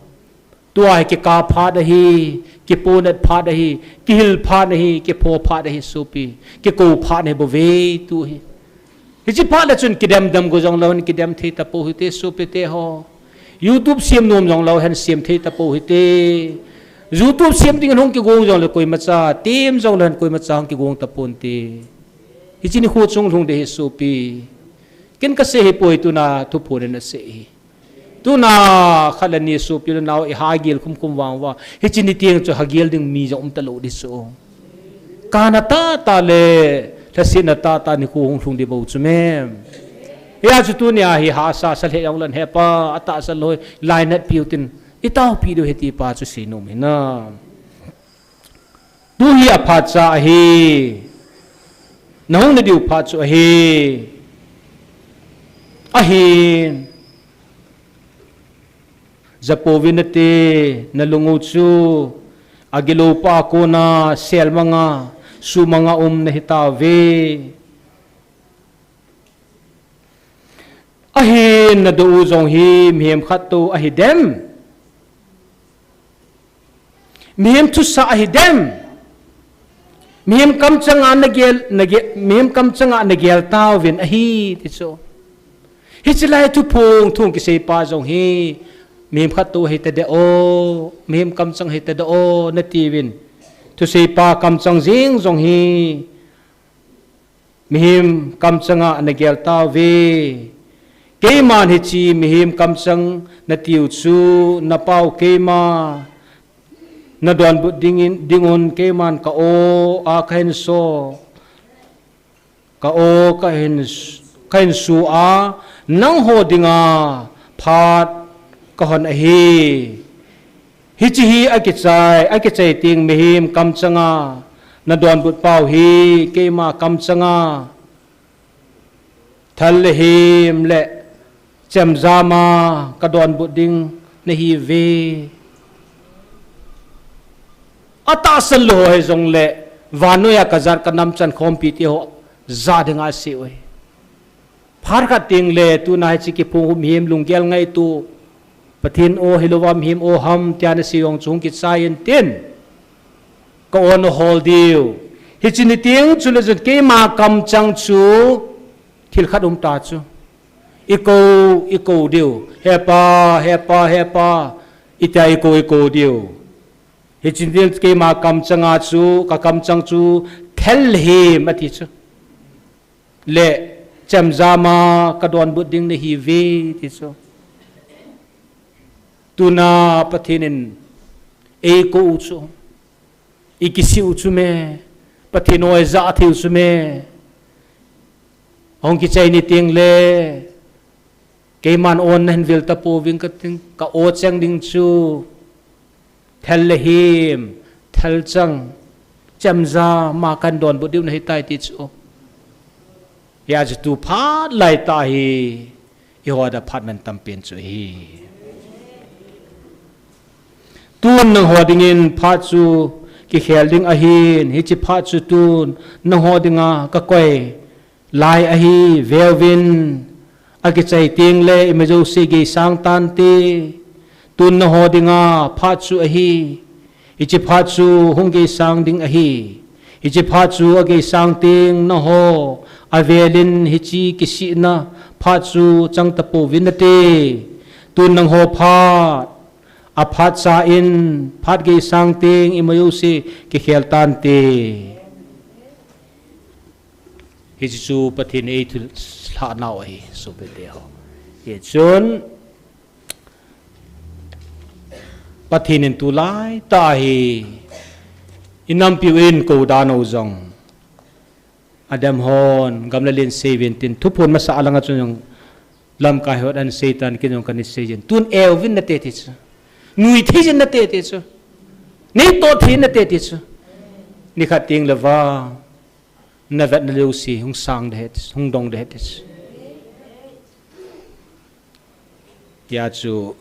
Tua hi kikap phat ahi, kiponat phat ahi, kihil phat ahi, kipho phat ahi sopi, kikou phat ahi bouve tu hi. Hiche phat le chun kidem dem go jongleu hen kidem thei tapou hite sopite ho. YouTube sem nom jongleu hen sem thei tapou hite. YouTube sem dingin hung kigong jongle koimacha, tem jongle koimacha hung kigong taponte. Hiche nikho chunga lhung ding ahi sopi. Ken kasei ahipoi, tuna thuphon in asei ahi. Tuna khat le ni sopi le nao, iha gel khum khum vang uva, hiche ni teng chu ha gel ding mi jong um talou ding chu. Kana tahtah le lhasetna tahtah nikho hung lhung ding bou chu mem. Hijeh chun tunia hi hahsa sa lheh jongle, Hepa, atahsan lou hi lainat piu tin, itaopi diu ahi ti pa chu seinom ahi na. Tu hi aphatcha ahi. Nahung nadiu phat chu ahi. Ahin, japouvin nate, nalung u chu agilou pa a kona sel manga, su manga um nahitauve. Ahin, nadoh u jong hi mihem khat tou ahidem? Mihem thusah ahidem? Mihem kamchanga nagel, nagel, mihem kamchanga nagel tauvin ahi, ti chu. Hiche lai thuphong thu kisei pa jong hi mihem khat tou ahitadeh o, mihem kamchang ahitadeh o natiuvin. Thusei pa kamchang jeng jong hi mihem kamchanga nagel tauve. Keiman hiche mihem kamchang natiu chu napau keima nadonbut dingin, dingun keiman ka-o a kahin so, ka-o kahin, kahin su a, nangho dinga phat kahon ahi. Hiche hi akichai, akichai teng mihem kamchanga nadonbut pau hi keima kamchanga thal le hem le chemjama kadonbut ding nahiuve. Atahsan lou ho hijongle, vannoiya kajat kanam chan khompi teho ja dinga asei uve. Phat khat tengle, tuna hiche kiphong khu mihem lunggel ngaito, Pathen o hilouva mihem o ham tia nasei jong chu hung kichai intin, ka-o nahol diu. Hiche ni teng chule chun keima kamchang chu thil khat umta chu. Ikou, ikou diu. Hepa, hepa, hepa. Itia ikou, ikou diu. Hiche ni teng keima kamchanga chu, kakamchang chu thal le hem ati chu. Le chemjama kadonbut ding nahiuve ti chu. Tuna Pathen in eikou u chu, ikisih u chu me, Pathen o ijah thei u chu me, hung kichai ni tengle, keiman o nahin vil tapouving kating, ka-o cheng ding chu thal le hem, thalchang, chemjama kahin donbut diu nahitai ti chu. Hijeh chun tu phat laitah hi, ihoa phat mantam pen chu ahi. Tun nangho dingin phat chu kikhel ding ahin, hiche phat chu tun nangho dinga kakoi lai ahi, veuvin, akichai tengle imajouse geisang tante. Tun nangho dinga phat chu ahi. Hiche phat chu hung geisang ding ahi. Hiche phat chu ageisang teng nangho avelin hiche kisihna phat chu chang tapouvin nate. Tun nangho phat, aphatcha in phat geisang teng imajouse kikhel tante. Hiche chu Pathen in eithulhah nau ahi, sopite ho. Hichun Pathen in tulaitah hi inampiu in kou dan u jong, Adam hon gamla len seiuvin tin, thuphon masa alanga chun jong lamkai hon aseitan, ken jong kana seijin, tun euvin nate ti chu. Nuithei jin nate ti chu. Neitoh thei nate ti chu. Nikhat tengle vang navetna jouse hung sang ding ahi, hung dong ding ahi ti chu. Hijeh chun,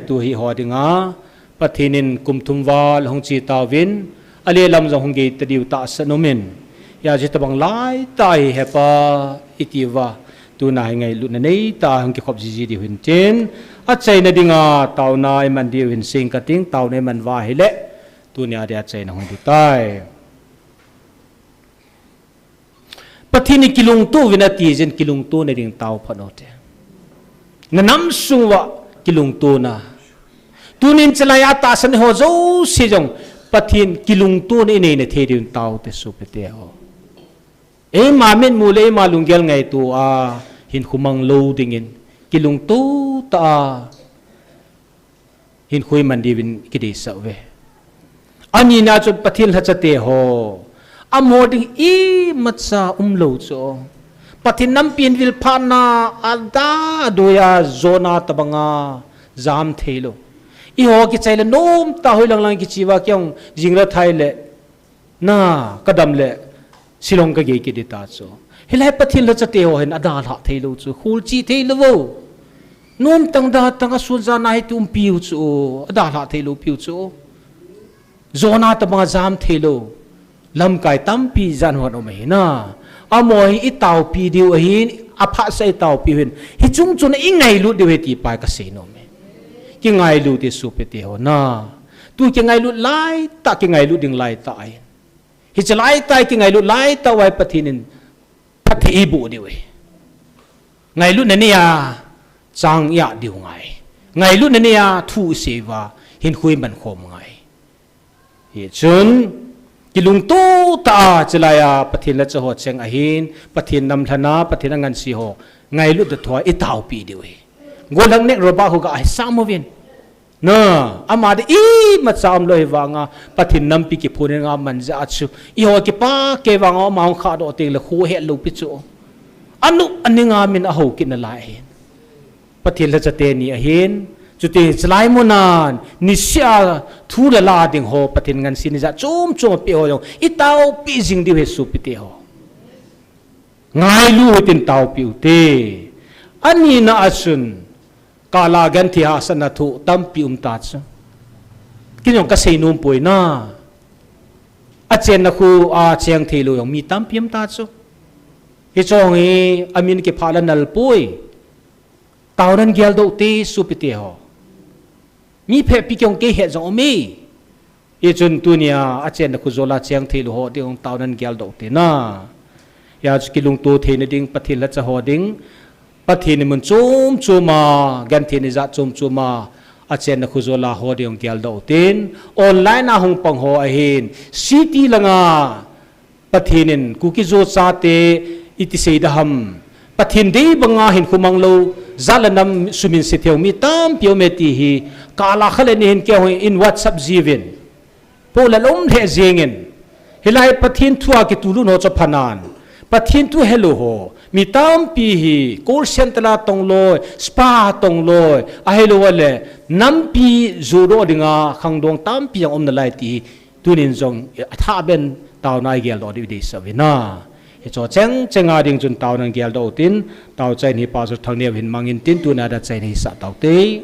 tu hiho dinga, Pathen in kum thum val hung che tauvin, alelam jong hung geita diu tahsan umin. Hijeh chun tobang laitah hi Hepa itiuva, tuna hi ngailutna neitah hung kikhop jiji diu hintin, achaina dinga taona iman diu hin sing kating, taona iman uva ahile, tunia dia achaina hung diu tai. Pathen in kilungto uvin ati jin, kilungto nading tao phat u hite. Nanam sung uva kilungtona. Tunin chulai a tahsan ho jouse jong Pathen kilungtona inei na thei diuvin taute sopite ho. Eima mitmu le eima lunggel ngaito a hinkho mang lou dingin kilungto tah a hinkho iman diuvin kideisah uve. Anina chun Pathen lhachate ho. Amaho ding imacha umlou chu. Pathen nampi hin vilphatna a da a doi a jona tobanga jam theilou. Eiho kichai le nomtah a hoilang lang kiche uva kei jong jing le thai le na, kadam le Shillong kagei kit ding ta chu. Hilai Pathen lhachate ho hin adalhah theilou chu. Kholchih theilou vo. Nomtang datang a sun jana hi tumpiu chu. Adalhah theilou piu chu. Jona tobanga jam theilou. Lamkai tampi jan hon um ahi na. Amaho hi itaopi diu ahin, aphatsah itaopi u ahin. Hiche chung chun ingailut diu ahi ti pa kasei nom e. Kingailu te sopite ho na. Tu kingailut laitah, kingailut ding laitah ahi. Hiche laitah, kingailut laitah uva Pathen in phatthei eiboh diu ahi. Ngailutna neiya chang iah diu ngai. Ngailutna neiya thu isei uva hinkho iman khom ngai. Hichun, kilungto tah a chulai a Pathen lhacha ho cheng ahin, Pathen namlhana, Pathen angansea ho, ngailut da thua itaopi diu ahi. Gollhang Nehru Baptist ho ga ahi sam uvin. Na, ama ding imacha umlou ahi vanga, Pathen nampi kiphon in nga man jeh a chu. Eiho kipah kei vanga ama hung khahdoh teng le kho hetlou pi chu. Anu, aninga min ahou kit nalai ahin. Pathen lhacha teni ahin. Chuti chulai munan, niseh a thu le la ding ho, Pathen ngansena jat chom chom apeh ho jong itaopi jing diu ahi sopite ho. Ngailu hitin taopi u te. Anina a chun, kala genthei hahsatna thu tampi um ta chu. Kei jong kasei nom poi na. Achenna khu a cheng theilou jong mi tampi um ta chu. Hiche jong hi amin kiphah le nal poi. Taona in geldoh u te sopite ho. Mi phabep kei jong kei het jong um e. Hichun tunia achenna khu jol a cheng theilou ho ding taona in geldoh u te na. Hia chu kilungto theina ding, Pathen lhacha ho ding. Pathen in mun chom chom a, gentheina jat chom chom a, achenna khu jol a ho ding geldoh u tin. Online a hung pang ho ahin. City langa Pathen in Kuki Zo chate iti sei da ham. Pathen dei banga hinkho mang lou, jat le nam suminse thei u mi tampi um e ti hi, kala khat le ni hin kei hung in WhatsApp jiuvin. Poh le lom lheh jengin. Hilai Pathen thu a kitulut ho chu phanan. Pathen thu helou ho. Mi tampi hi, call center a tong loi, spa tong loi, ahilou le, nampi jodoh dinga, khangdong tampi jong um nalai ti hi, Tunin jong, eh, athah ben taona igeldoh diu deisah uve na. Hiche cheng cheng a ding chun taona in geldoh u tin, tao chaina hi Pastor Thangneo hin mangin tin, tuna dia chaina hi sah tau te.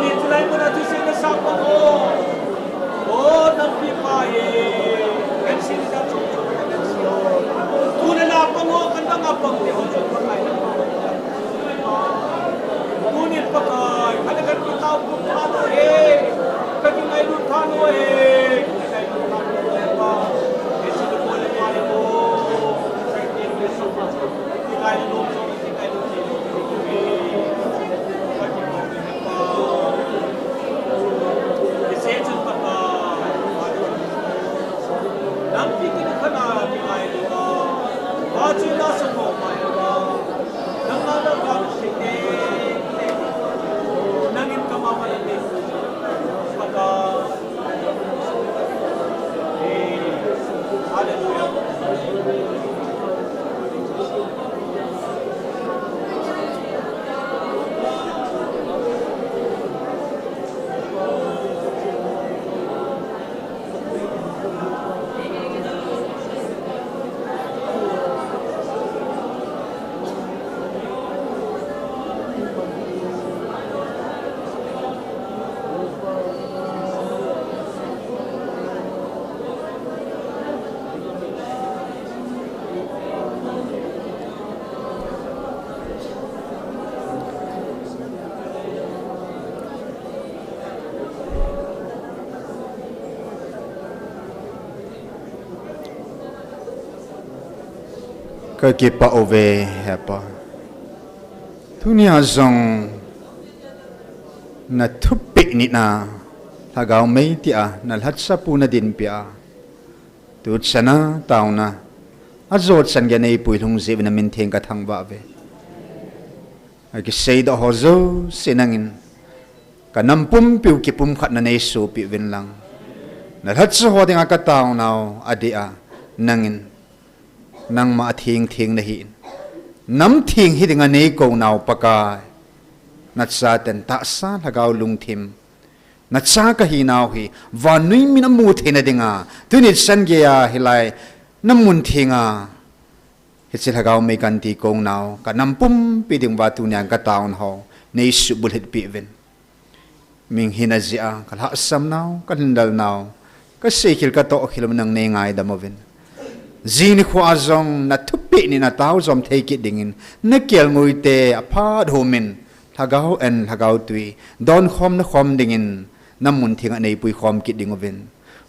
Tuni chulai muna thuseina sap pang o. O, nampi pa e. Kan sin sa chong chong kan si o. Tuni na pang o, kan dang a pang te ho chong pang ai na pang. Tuni Pakai, kan kan ki tau kum pha no e. Kan ki ngai lut pha no e. Kan ki ngai lut pha no e pa. Kan si ko le pa le ko. Kan ki ngai lut pha no e. Ka kipah uve, Hepa. Tunia jong na thupeh nina, lhagao mei tia, na lhatsa pu na dinpia. Tu chana, tauna, ajo chan gei nei puilhung jeh uvin na min theng ka thangvah uve. Akiseidoh ho jouse nangin, ka nam pumpiu kipumkhatna nei sohpeh uvin lang. Na lhatsa ho dinga ka taonau, adeh a, nangin, nangma atheng theng nahin. Nam theng hi dinga nei kounau Pakai. Na chaten tahsa lhagao lungthim. Na cha ka hinau hi, vannoi min amu theina dinga, tuni chan geiya hilai, na mun thenga, hiche lhagao mei kan ti kounau, ka nam pumpi dinguva tunia ka taona ho, nei subulhit peh uvin. Mihina jeh a, ka lhahsamnau, ka lhinlelnau, ka seikhel ka tohkhel nang nei ngaidam uvin. Jing nikho a jong na thupeh nina tao jom thei kit dingin, na kelngoi te aphat homin, lhagao an, lhagao tui, donkhomna khom dingin, na mun thenga nei puikhom kit ding uvin.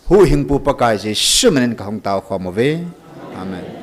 Huhhingpu Pakai Jesu minin ka hung taokhom uve. Amen.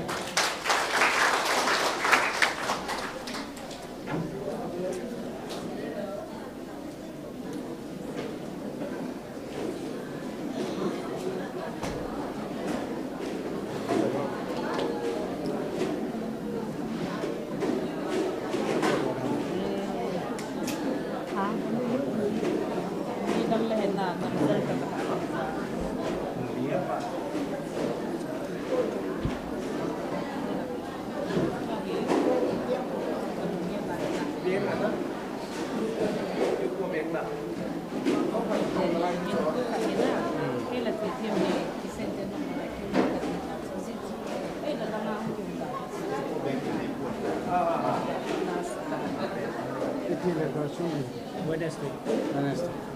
Wednesday. Wednesday.